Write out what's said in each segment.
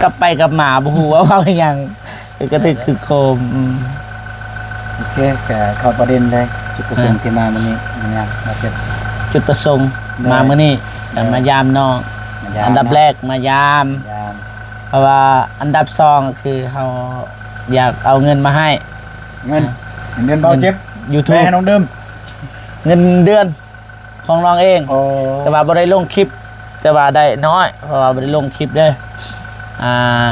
ກັບໄປກັບມາ ບໍ່ຮູ້ວ່າເວົ້າອີ່ຫຍັງ ກະຖືກຄຶກໂຄມ. ອືມ ໂອເຄ ກະເຂົ້າປະເດັນເລີຍ. ຈຸດປະສົງ ເອີ ທີ່ມາມື້ນີ້ ແມ່ນຫຍັງ? ມາເກັບ ຈຸດປະສົງ ເອີ ມາມື້ນີ້ ເອີ ກະມາຢາມນ້ອງ. ມາຢາມ ອັນດັບ ເນາະ ແລກມາຢາມ ມາຢາມ ເພາະວ່າອັນດັບສອງ ກະຄືເຮົາຢາກເອົາເງິນມາໃຫ້. ເງິນ ເງິນເດືອນເບົາເຈັບ ຢູທູບ ແມ່ໃຫ້ນ້ອງເດີມ ເງິນເດືອນ ຂອງນ້ອງເອງ. ໂອ້ ແຕ່ວ່າບໍ່ໄດ້ລົງຄລິບ ແຕ່ວ່າໄດ້ນ້ອຍ ເພາະວ່າບໍ່ໄດ້ລົງຄລິບເດ້. ອ່າ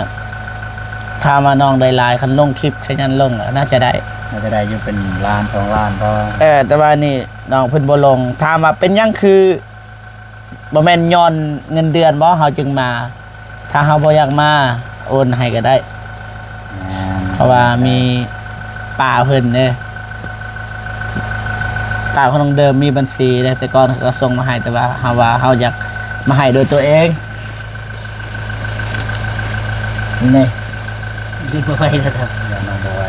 ຖາມວ່ານ້ອງໄດ້ຫຼາຍ ຄັນລົງຄລິບ ຂະຫຍັນລົງ ກໍໜ້າຈະໄດ້ ໜ້າຈະໄດ້ຢູ່ເປັນລ້ານສອງລ້ານບໍ່? ເອີ ແຕ່ວ່ານີ້ນ້ອງເພິ່ນບໍ່ລົງ. ຖາມວ່າເປັນຫຍັງຄື ບໍ່ແມ່ນຍ້ອນເງິນເດືອນບໍ່ ເຮົາຈຶ່ງມາ? ຖ້າເຮົາບໍ່ຢາກມາ ໂອນໃຫ້ກໍໄດ້. ແມ່ນ ເພາະວ່າມີປ້າເພິ່ນເດ້ ປ້າຂອງນ້ອງເດີມມີບັນຊີເດ້ ແຕ່ກ່ອນເຂົາກໍສົ່ງມາໃຫ້ ແຕ່ວ່າເຮົາວ່າເຮົາຢາກມາໃຫ້ໂດຍຕົວເອງ. ນີ້ ບໍ່ໄຫວແລ້ວ ບໍ່ໄຫວ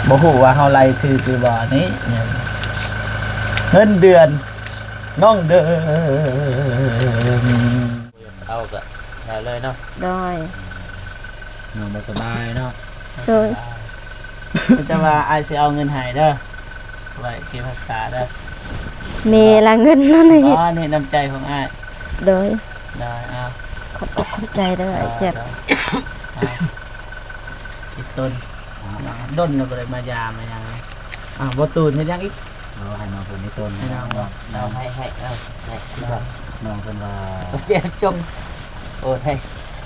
ບໍ່ຮູ້ວ່າເຮົາໄລ່ຖືກຫຼືບໍ່. ນີ້ ເງິນເດືອນນ້ອງເດີມ. ເອົາກະໄດ້ເລີຍເນາະ. ໂດຍ ນ້ອງບໍ່ສະບາຍເນາະ. ໂດຍ ແຕ່ວ່າອ້າຍຊິເອົາເງິນໃຫ້ເດີ ໄວ້ເກັບຮັກສາເດີ. ມີລະເງິນນັ້ນນີ້. ອໍ ນີ້ນ້ຳໃຈຂອງອ້າຍ. ໂດຍ ໄດ້ ເອົາ ຂອບອົກຂອບໃຈເດີ ອ້າຍແຈັບ. ເອົາ ອີກຕົ້ນ ດົນແລ້ວບໍ່ໄດ້ມາຢາມມາຫຍັງ. ອ້າວ ບໍ່ຕູນເຮັດຫຍັງອີກ? ເອົາໃຫ້ນ້ອງເພິ່ນນີ້ຕົ້ນ ໃຫ້ນ້ອງບໍ່? ເອົາໃຫ້ ໃຫ້ ເອົາໃຫ້ ນ້ອງເພິ່ນວ່າ ເຈັບຈົກ ໂອນໃຫ້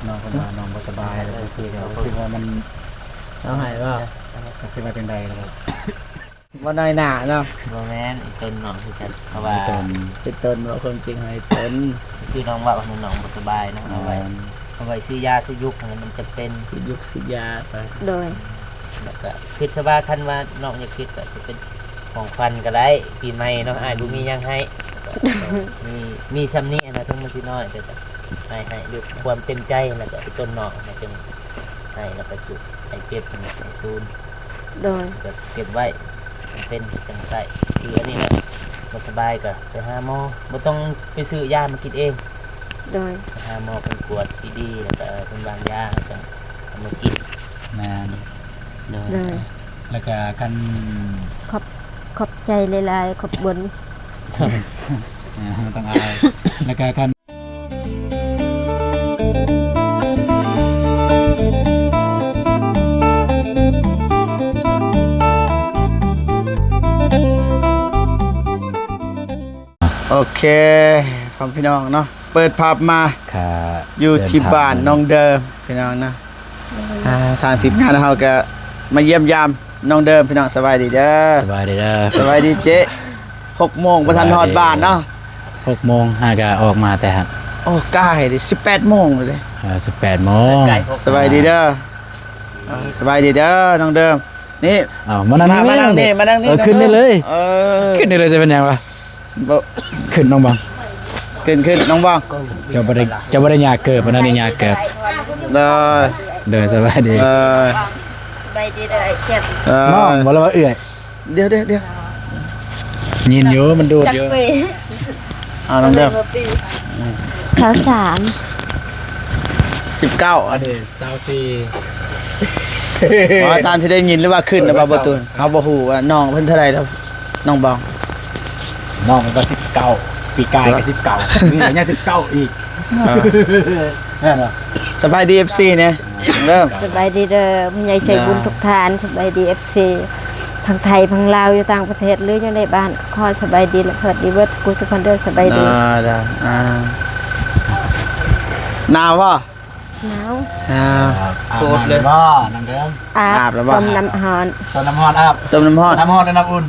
ນ້ອງເພິ່ນວ່ານ້ອງບໍ່ສະບາຍ ແລ້ວຊິ ເອີ ຮູ້ສຶກວ່າມັນ ເອົາໃຫ້ບໍ່? ຈັກຊິວ່າຈັ່ງໃດລະ ບໍ່ນ້ອຍໜ້າເນາະ. ບໍ່ແມ່ນ ອີ່ຕົນນ້ອງຄືກັນ ເພາະວ່າ ອີ່ຕົນ ອີ່ຕົນເວົ້າຄວາມຈິງໃຫ້ຕົນ ຄືນ້ອງເວົ້າ ນ້ອງບໍ່ສະບາຍເນາະ. ເອົາໄວ້ ເອົາໄວ້ຊື້ຢາຊື້ຍຸກ ມັນຈຳເປັນ ຊື້ຍຸກຊື້ຢາໄປ. ໂດຍ ແລ້ວກະຄິດຊະວ່າ ຄັນວ່ານ້ອງຢາກເກັບກະຊິເປັນຂອງຂວັນກະໄດ້ ປີໃໝ່ເນາະ. ອ້າຍບໍ່ມີຫຍັງໃຫ້ ມີ ມີຊ່ຳນີ້ຫັ້ນນະ ເຖິງມັນຊິນ້ອຍ ແຕ່ກະໃຫ້ ໃຫ້ດ້ວຍຄວາມເຕັມໃຈ. ແລ້ວກະອີ່ຕົນນ້ອງໃຫ້ເປັນ ໃຫ້ ແລ້ວກະຈຸ ໃຫ້ເກັບ ໃຫ້ຕູນ. ໂດຍ ກະເກັບໄວ້ ຈຳເປັນຈັ່ງໃຊ້. ຄືອັນນີ້ແຫຼະ ບໍ່ສະບາຍກະໄປຫາໝໍ ບໍ່ຕ້ອງໄປຊື້ຢາມາກິນເອງ. ໂດຍ ໄປຫາໝໍເພິ່ນກວດດີໆ ແລ້ວກະເພິ່ນວາງຢາ ແລ້ວກະເອົາມາກິນ. ແມ່ນ ໂດຍ ໂດຍ ແລ້ວກະຄັນ ຂອບ ຂອບໃຈຫຼາຍໆ ຂອບບຸນ ເອີ ບໍ່ຕ້ອງອາຍ. ແລ້ວກະຄັນ ໂອເຄ ພໍ່ແມ່ພີ່ນ້ອງເນາະ ເປີດພາບມາ ກະ ຢູ່ທີ່ບ້ານນ້ອງເດີມ ພີ່ນ້ອງເນາະ. ອ່າ ທາງທີມງານເຮົາກະມາຢ້ຽມຢາມນ້ອງເດີມ ພີ່ນ້ອງ. ສະບາຍດີເດີ ສະບາຍດີເດີ ສະບາຍດີເຈ້. ຫົກໂມງ ສະບາຍດີ ບໍ່ທັນຮອດບ້ານເນາະ ຫົກໂມງ ຫາກະອອກມາແຕ່ຫັ້ນ. ໂອ້ ກາຍເດ ສິບແປດໂມງເລີຍເດ. ເອີ ສິບແປດໂມງ ສະບາຍດີເດີ ອ່າ ສະບາຍດີເດີນ້ອງເດີມ. ນີ້ ເອົາ ມານັ່ງນີ້ ມານັ່ງນີ້ ມານັ່ງນີ້ ເອີ ຂຶ້ນໄດ້ເລີຍ ເອີ ຂຶ້ນໄດ້ເລີຍ ຈະເປັນຫຍັງວະ? ບໍ່ ຂຶ້ນນ້ອງບອງ ຂຶ້ນ ຂຶ້ນນ້ອງບອງ. ເຈົ້າບໍ່ໄດ້ ເຈົ້າບໍ່ໄດ້ຍາກເກີບ ອັນນັ້ນນີ້ຍາກເກີບ. ໂດຍ ໂດຍ ສະບາຍດີ ໂດຍ ສະບາຍດີເດີ ເຈັບ ໂດຍ ນ້ອງບໍ່ລະວ່າເອື້ອຍ. ດຽວ ດຽວ ດຽວ ຍິນຢູ່ ມັນດູດຢູ່. ເອົານ້ອງເດີມ ຊາວສາມ ສິບເກົ້າ ອັນນີ້ ຊາວສີ່ ວ່າຕາມທີ່ໄດ້ຍິນ ຫຼືວ່າຂຶ້ນນະ ບ່າວບຸນ. ເຮົາບໍ່ຮູ້ວ່ານ້ອງເພິ່ນເທົ່າໃດແລ້ວ ນ້ອງບອງ. ນ້ອງມັນກໍສິບເກົ້າ ປີກາຍກໍສິບເກົ້າ ນີ້ກໍຍັງສິບເກົ້າອີກ. ເອີ ແມ່ນບໍ່? ສະບາຍດີ ເອັຟຊີ ແດ່ເດີ. ສະບາຍດີເດີ ຜູ້ໃຫຍ່ໃຈບຸນທຸກທ່ານ. ສະບາຍດີ ເອັຟຊີ ທັງໄທ ທັງລາວ ຢູ່ຕ່າງປະເທດ ຫຼື ຢູ່ໃນບ້ານ ຂໍສະບາຍດີ ແລະ ສະຫວັດດີເບິດສູ່ທຸກຄົນເດີ. ສະບາຍດີ ອ່າ ໜາວບໍ່? ໜາວ ໜາວ ອາບ ອາບນ້ຳແລ້ວບໍ່ນ້ອງເດີມ? ອາບ ອາບແລ້ວບໍ່? ຕົ້ມນ້ຳຮ້ອນ ຕົ້ມນ້ຳຮ້ອນອາບ ຕົ້ມນ້ຳຮ້ອນ ນ້ຳຮ້ອນຫຼືນ້ຳອຸ່ນ?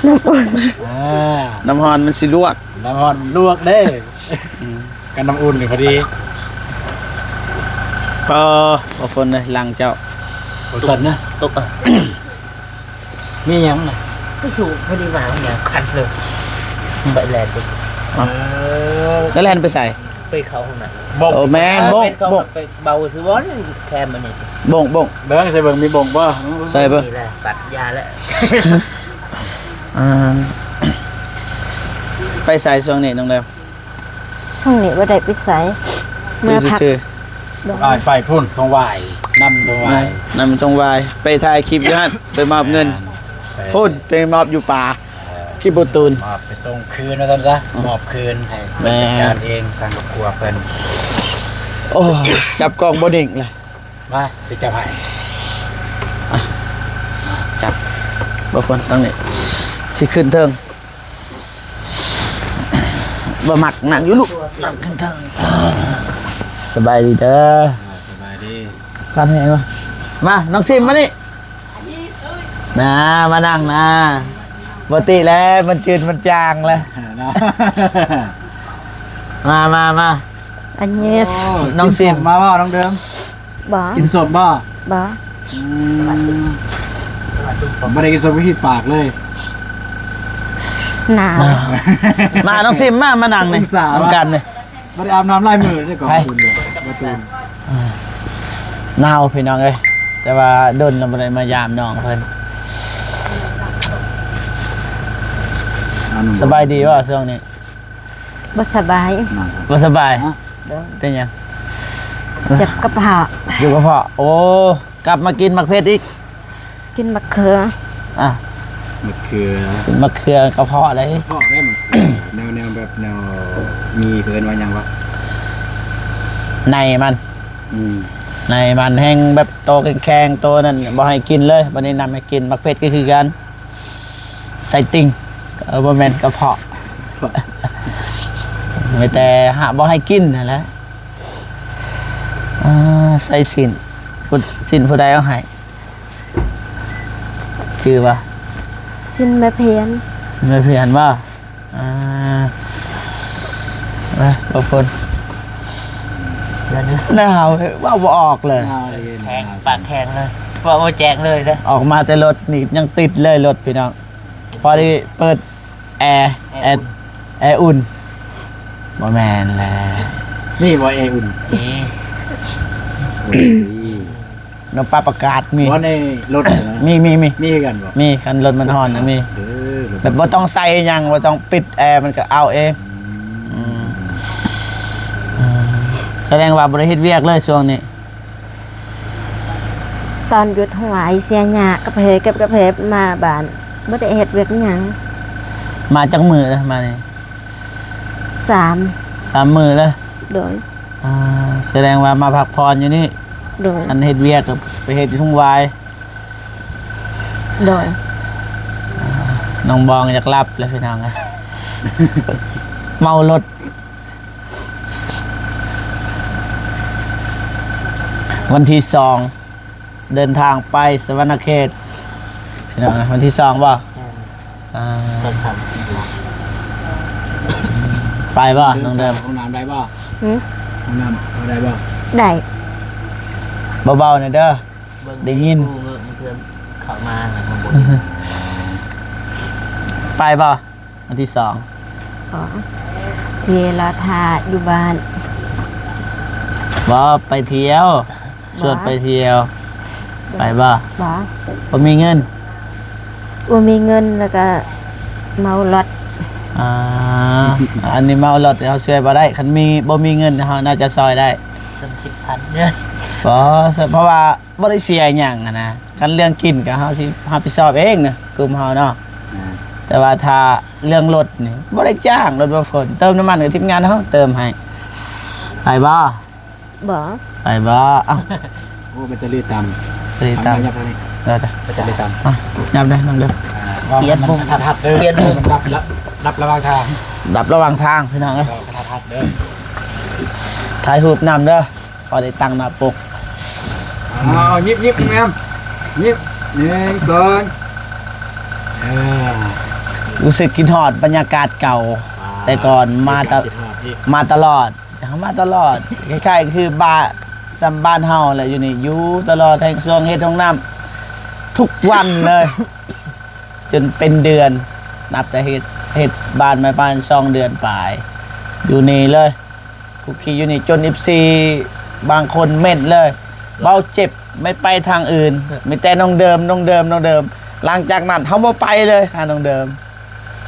ນ້ຳອຸ່ນ ເອີ ນ້ຳຮ້ອນມັນຊິລວກ ນ້ຳຮ້ອນມັນລວກເດ້. ອືມ ກັບນ້ຳອຸ່ນນີ້ພໍດີ. ເອີ ບໍ່ຝົນເລີຍ ຫຼັງເຈົ້າ ບໍ່ສົນນະ ຕົກ ອະ ມີຫຍັງນະ? ຄືສູງພໍດີວ່າ ຫຍັງຄັນເລີຍ ໄປແລ່ນໄປ. ເອີ ຈະແລ່ນໄປໃສ? ໄປເຂົ້າຫ້ອງນ້ຳ. ໂອ້ ແມ່ນ ບົ້ງ ບົ້ງ ໄປເບົາຊື່ບໍ່ ແຄມອັນນີ້ຊິ ບົ້ງ ບົ້ງ ເບິ່ງໃສ່ເບິ່ງ ມີບົ້ງບໍ່? ໃສ່ເບິ່ງ ນີ້ແຫຼະ ຕັດຢາແຫຼະ. ອ່າ ໄປໃສຊ່ວງນີ້ນ້ອງແດງ? ຊ່ວງນີ້ບໍ່ໄດ້ໄປໃສ ເມືອພັກຊື່ ໂດຍ ອ້າຍໄປພຸ້ນ ທົ່ງຫວາຍ ນຳທົ່ງຫວາຍ ນຳ ນຳທົ່ງຫວາຍ ໄປຖ່າຍຄລິບຢູ່ຫັ້ນ ໄປມອບເງິນ ແມ່ນ ພຸ້ນ ໄປມອບຢູ່ປ່າ ເອີ ຄລິບບໍ່ຕູນ ມອບໄປສົ່ງຄືນວ່າຊັ້ນຊະ ອືມ ມອບຄືນໃຫ້ເພິ່ນ ແມ່ນ ຈັດການເອງ ທາງຄອບຄົວເພິ່ນ. ໂອ້ຍ ຈັບກ້ອງບໍ່ນິ່ງເລີຍ. ມາ ຊິຈັບໃຫ້ ອ່ະ ຈັບ ບໍ່ຝົນ ຕັ້ງນີ້ ຊິຂຶ້ນເທິງ ບໍ່ມັກ ນັ່ງຢູ່ລູກ ນັ່ງຂຶ້ນເທິງ. ສະບາຍດີເດີ ອ່າ ສະບາຍດີ ຄັນແຮງວະ ມາ ນ້ອງຊິມ ມານີ້ ນາ ມານັ່ງນາ ປົກກະຕິແລ້ວ ມັນຈືນມັນຈາງແລ້ວ ມາ ມາ ມາ ອັນນີ້ ໂອ້ ນ້ອງຊິມ ກິນສົ້ມມາບໍ່ ນ້ອງເດີມ? ບໍ່ ກິນສົ້ມບໍ່? ບໍ່ ອືມ ບໍ່ໄດ້ກິນສົ້ມ ຄືຮີດປາກເລີຍ ໜາວ ໜາວ ມາ ນ້ອງຊິມ ມາ ມານັ່ງນີ້ ອົງສາ ນຳກັນນີ້ ບໍ່ໄດ້ອາບນ້ຳຫຼາຍມື້ເດ້ ກອງ ໄປ ບຸນເດ້ ບໍ່ຕື່ນ ອ່າ ໜາວພີ່ນ້ອງເອີຍ ແຕ່ວ່າດົນແລ້ວບໍ່ໄດ້ມາຢາມນ້ອງເພິ່ນ. ສະບາຍດີບໍ່ຊ່ວງນີ້? ບໍ່ສະບາຍ ບໍ່ສະບາຍ ຮະ? ໂດຍ ເປັນຫຍັງ? ເຈັບກະເພາະ ເຈັບກະເພາະ ໂອ້ ກັບມາກິນໝາກເຜັດອີກ ກິນໝາກເຂືອ ອ່ະ ໝາກເຂືອ ກິນໝາກເຂືອກະເພາະໄດ໋ ກະເພາະໄດ໋ ໝາກເຂືອ ແນວ ແນວແບບແນວມີ ເອີ້ນວ່າຫຍັງວະ? ໃນມັນ ອືມ ໃນມັນແຮງແບບໂຕແຂງໆ ໂຕນັ້ນບໍ່ໃຫ້ກິນເລີຍ ບັດນີ້ນຳໃຫ້ກິນ ໝາກເຜັດກໍຄືກັນ. ໄສ້ຕິ່ງ ເອີ ບໍ່ແມ່ນກະເພາະ ມີແຕ່ຫາບໍ່ໃຫ້ກິນຫັ້ນແຫຼະ ອ່າ ໄສ້ຊີ້ນ ຜູ້ ຊີ້ນຜູ້ໃດເອົາໃຫ້? ຈື່ບໍ່? ຊີ້ນແມ່ພຽນ ຊີ້ນແມ່ພຽນບໍ່? ອ່າ ມາ ບໍ່ຝົນ ໜາວ ເວົ້າບໍ່ອອກເລີຍ ໜາວເລີຍ ແຂງ ປາກແຂງເລີຍ ເວົ້າບໍ່ແຈ້ງເລີຍເດ້ ອອກມາແຕ່ລົດນີ້ຍັງຕິດເລີຍ ລົດພີ່ນ້ອງ ພໍດີເປີດແອ ແອ ແອ ແອອຸ່ນ ບໍ່ແມ່ນແຫຼະ ນີ້ບໍ່ແອອຸ່ນ ນີ້ ໂອ້ຍ ນ້ຳປາປະກາດມີ ບໍ່ ໃນລົດນະ ມີ ມີ ມີ ມີຄືກັນບໍ່? ມີ ຄັນລົດມັນຮ້ອນນະມີ ເອີ ແບບບໍ່ຕ້ອງໃສ່ຫຍັງ ບໍ່ຕ້ອງປິດແອ ມັນກໍເອົາເອງ ອືມ ອືມ ອືມ ສະແດງວ່າບໍ່ໄດ້ເຮັດວຽກເລີຍຊ່ວງນີ້ ຕອນຢູ່ທົ່ງຫວາຍເສຍຫຍ້າກະເພ ເກັບກະເພ ມາບ້ານ ບໍ່ໄດ້ເຮັດວຽກຫຍັງ ມາຈັກມື້ແລ້ວມານີ້? ສາມ ສາມມື້ແລ້ວ ໂດຍ ອ່າ ສະແດງວ່າມາພັກຜ່ອນຢູ່ນີ້ ໂດຍ ອັນເຮັດວຽກກໍໄປເຮັດຢູ່ທົ່ງຫວາຍ ໂດຍ ນ້ອງບອງຢາກຫຼັບແລ້ວພີ່ນ້ອງ ເມົາລົດ ວັນທີສອງ ເດີນທາງໄປສະຫວັນນະເຂດ ພີ່ນ້ອງ ວັນທີສອງບໍ່? ແມ່ນ ອ່າ ຕອນເຊົ້າ ໄປບໍ່ນ້ອງເດີມ? ຫ້ອງນ້ຳໄດ້ບໍ່? ຫື? ຫ້ອງນ້ຳເຂົ້າໄດ້ບໍ່? ໄດ້ ເບົາໆ ແດ່ເດີ ໄດ້ຍິນ ເພິ່ນເຂົ້າມາແລ້ວ ໄປບໍ່? ອັນທີສອງ ອໍ ຊິລໍຖ້າຢູ່ບ້ານ ບໍ່ ໄປທ່ຽວ ຊວນໄປທ່ຽວ ບໍ່ ໄປບໍ່? ບໍ່ ບໍ່ມີເງິນ ບໍ່ມີເງິນ ແລ້ວກະເມົາລົດ ອ່າ ອັນນີ້ເມົາລົດເຮົາຊ່ວຍບໍ່ໄດ້ ຄັນມີ ບໍ່ມີເງິນເຮົາໜ້າຈະຊ່ອຍໄດ້ ສາມສິບພັນ ບໍ່ ເພາະວ່າ ບໍ່ໄດ້ເສຍຫຍັງຫັ້ນນະ ຄັນເລື່ອງກິນກໍເຮົາຊິຮັບຜິດຊອບເອງນະ ກຸ່ມເຮົາເນາະ ອ່າ ແຕ່ວ່າຖ້າເລື່ອງລົດນີ້ບໍ່ໄດ້ຈ້າງ ລົດບໍ່ຝົນ ເຕີມນ້ຳມັນກັບທີມງານເຮົາເຕີມໃຫ້ ໄປບໍ່? ບໍ່ ໄປບໍ່? ເອົ້າ ໂອ້ ແບັດເຕີຣີຕ່ຳ ແບັດເຕີຣີຕ່ຳ ຍັບທາງນີ້ ເອີ ແບັດເຕີຣີຕ່ຳ ອ່ະ ຍັບເດີນ້ອງເດີ ອ່າ ປ່ຽນວົງ ດັບ ດັບ ດັບລະຫວ່າງທາງ ດັບລະຫວ່າງທາງ ພີ່ນ້ອງເອີຍ ເອີ ກະທັດຮັດເດີ ຖ່າຍຮູບນຳເດີ. ພໍໄດ້ຕັ້ງໜ້າປົກ ເອົາ ຍິບ ຍິບ ງາມ ຍິບ ໜຶ່ງ ສອງ ເອີ ຮູ້ສຶກຄິດຮອດບັນຍາກາດເກົ່າ ແຕ່ກ່ອນມາຕະ ມາຕະຫຼອດ ມາຕະຫຼອດ ຄ້າຍໆຄືບ້ານ ສ່ຳບ້ານເຮົາແຫຼະ ຢູ່ນີ້ ຢູ່ຕະຫຼອດ ແຮງຊ່ວງເຮັດຫ້ອງນ້ຳທຸກວັນເລີຍ ຈົນເປັນເດືອນ ນັບແຕ່ເຮັດ ເຮັດບ້ານມາປະມານສອງເດືອນປາຍ ຢູ່ນີ້ເລີຍ. ຄຸກຄີຢູ່ນີ້ຈົນເອັຟຊີບາງຄົນເມັ້ນເລີຍ ເວົ້າເຈັບ ໄມ່ໄປທາງອື່ນ ມີແຕ່ນ້ອງເດີມ ນ້ອງເດີມ ນ້ອງເດີມ. ຫຼັງຈາກນັ້ນເຮົາບໍ່ໄປເລີຍຫານ້ອງເດີມ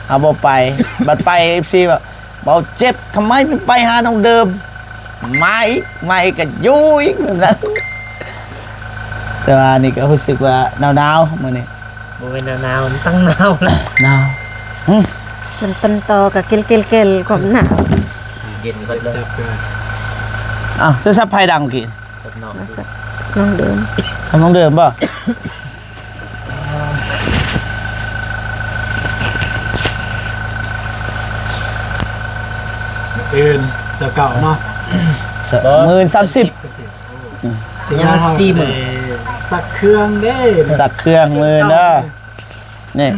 ເຮົາບໍ່ໄປ. ບັດໄປເອັຟຊີວ່າ ເວົ້າເຈັບ ທຳໄມໄມ່ໄປຫານ້ອງເດີມ? ມາອີກ ມາອີກກໍຢູ່ອີກນັ້ນ. ແຕ່ວ່ານີ້ກໍຮູ້ສຶກວ່າໜາວໆມື້ນີ້. ບໍ່ແມ່ນໜາວໆ ມັນຕັ້ງໜາວແລ້ວ ໜາວ. ຫຶ ມັນຕົ້ນຕໍກໍເກັລໆໆ ຄວາມໜາວ ເຢັນເບິດເລີຍ. ອ້າວ ໂທລະສັບໃຜດັງກີ້? ນ້ອງເດີມ ນ້ອງເດີມບໍ່? ອື່ນຊາວເກົ້າເນາະ ມື້ອື່ນສາມສິບ ສາມສິບ ອືມ ຍັງສີ່ໝື່ນ ສັກເຄື່ອງເດ້ ສັກເຄື່ອງມື້ອື່ນເດີ. ນີ້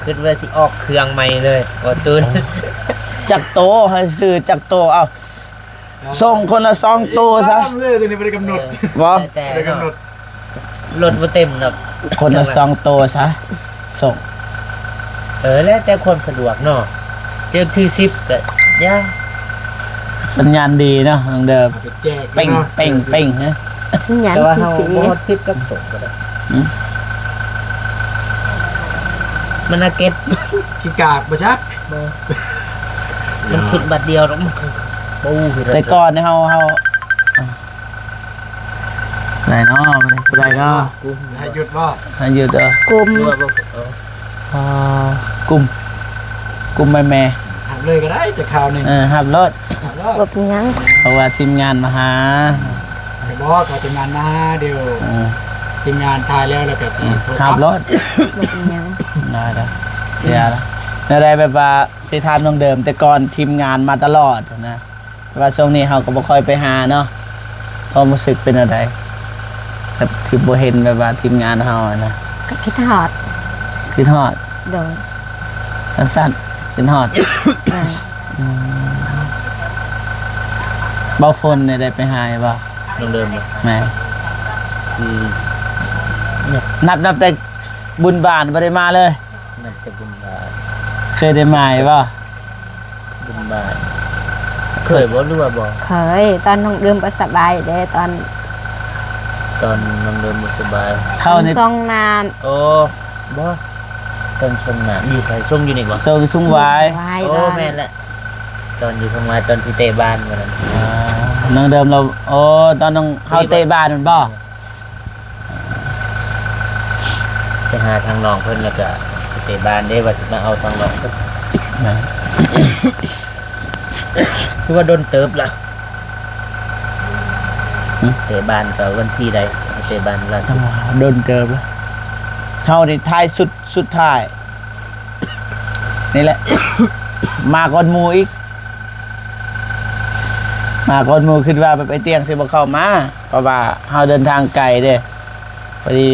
ຄິດວ່າຊິອອກເຄື່ອງໃໝ່ເລີຍ ບໍ່ຕູນ. ຈັກໂຕ ໃຫ້ຊື້ຈັກໂຕ ເອົາ ສົ່ງຄົນລະສອງໂຕຊະ ເລີຍ ຕົວນີ້ບໍ່ໄດ້ກຳນົດ ເອີ ບໍ່ ແຕ່ ບໍ່ໄດ້ກຳນົດ ລົດບໍ່ເຕັມດອກ ຄົນລະສອງໂຕຊະ ສົ່ງ. ເອີ ແລ້ວແຕ່ຄວາມສະດວກເນາະ ເຈີກທີສິບກໍຢ່າ. ສັນຍານດີເນາະ ນ້ອງເດີມ ເອົາໄປແຈກເນາະ ເປັງ ເປັງ ເປັງນະ. ສັນຍານ ແຕ່ວ່າເຮົາ ສີ່ຈີ ບໍ່ຮອດສິບກັບສອງກໍໄດ້. ຫືມ ມັນອາເກັດ ຂີ້ກາກບໍ່ຈັກ ບໍ່ ມັນຂຶ້ນບາດດຽວແລ້ວ ມັນບໍ່ຮູ້ຄືກັນ. ແຕ່ກ່ອນນີ້ເຮົາ ເຮົາ ອາ ໄດ້ເນາະ ບໍ່ໄດ້ເນາະ ໃຫ້ຢຸດບໍ່? ໃຫ້ຢຸດເດີ ກຸມ ເອີ ກຸມ ກຸມແມ່ໆ ຮັບເລີຍກໍໄດ້ ຈະຄາວໜຶ່ງ ເອີ ຮັບໂລດ ຮັບໂລດ ບໍ່ເປັນຫຍັງ ເພາະວ່າທີມງານມາຫາ. ບໍ່ ເຂົາຈະມາ ມາຫາດຽວ ເອີ ທີມງານຖ່າຍແລ້ວ ແລ້ວກໍຊິ ເອີ ໂທ ຮັບໂລດ ບໍ່ເປັນຫຍັງ ໄດ້ລະ ຢ່າລະ. ແນວໃດ ແບບວ່າຊິຖາມນ້ອງເດີມ ແຕ່ກ່ອນທີມງານມາຕະຫຼອດນະ ແຕ່ວ່າຊ່ວງນີ້ເຮົາກໍບໍ່ຄ່ອຍໄປຫາເນາະ ຄວາມຮູ້ສຶກເປັນແນວໃດ ແບບທີ່ບໍ່ເຫັນແບບວ່າທີມງານເຮົາຫັ້ນນະ? ກໍຄິດຮອດ ຄິດຮອດ ໂດຍ ສັ້ນໆ ຄິດຮອດ ແມ່ນ ອືມ ເບົາຝົນນີ້ໄດ້ໄປຫາຢູ່ບໍ່? ນ້ອງເດີມບໍ່? ແມ່ນ ອືມ ນັບ ນັບແຕ່ບຸນບານບໍ່ໄດ້ມາເລີຍ ນັບແຕ່ບຸນບານ ເຄີຍໄດ້ມາຢູ່ບໍ່? ບຸນບານ ເຄີຍບໍ່ ຫຼືວ່າບໍ່? ເຄີຍ ຕອນນ້ອງເດີມບໍ່ສະບາຍເດ້ ຕອນ ຕອນນ້ອງເດີມບໍ່ສະບາຍ ເຂົ້າໃນຊ່ອງນ້ຳ ໂອ້ ບໍ່ ຕອນຊ່ອງນ້ຳ ຢູ່ໃສ ຊ່ອງຢູ່ນີ້ບໍ່? ຊ່ອງທົ່ງຫວາຍ ໂອ້ ແມ່ນແຫຼະ ຕອນຢູ່ທົ່ງຫວາຍ ຕອນຊິເຕະບານມື້ນັ້ນ ອ່າ ນ້ອງເດີມລາວ ໂອ້ ຕອນນ້ອງ ເຮົາເຕະບານແມ່ນບໍ່? ໄປຫາທາງນ້ອງເພິ່ນ ແລ້ວກະໄປເຕະບານເດ້ ວ່າຊິມາເອົາທາງນ້ອງເພິ່ນ ແມ່ນ ຄືວ່າດົນເຕີບລະ ຫຶ ເຕະບານກໍວັນທີໃດ ເຕະບານລາວສຸດ ຈັ່ງວ່າດົນເຕີບລະ ເຮົານີ້ທ້າຍສຸດ ສຸດທ້າຍນີ້ແຫຼະ ມາກ່ອນໝູ່ອີກ. ມາກ່ອນໝູ່ ຄິດວ່າແບບໄອ້ຕຽງຊິບໍ່ເຂົ້າມາ ເພາະວ່າເຮົາເດີນທາງໄກເດ້. ພໍດີ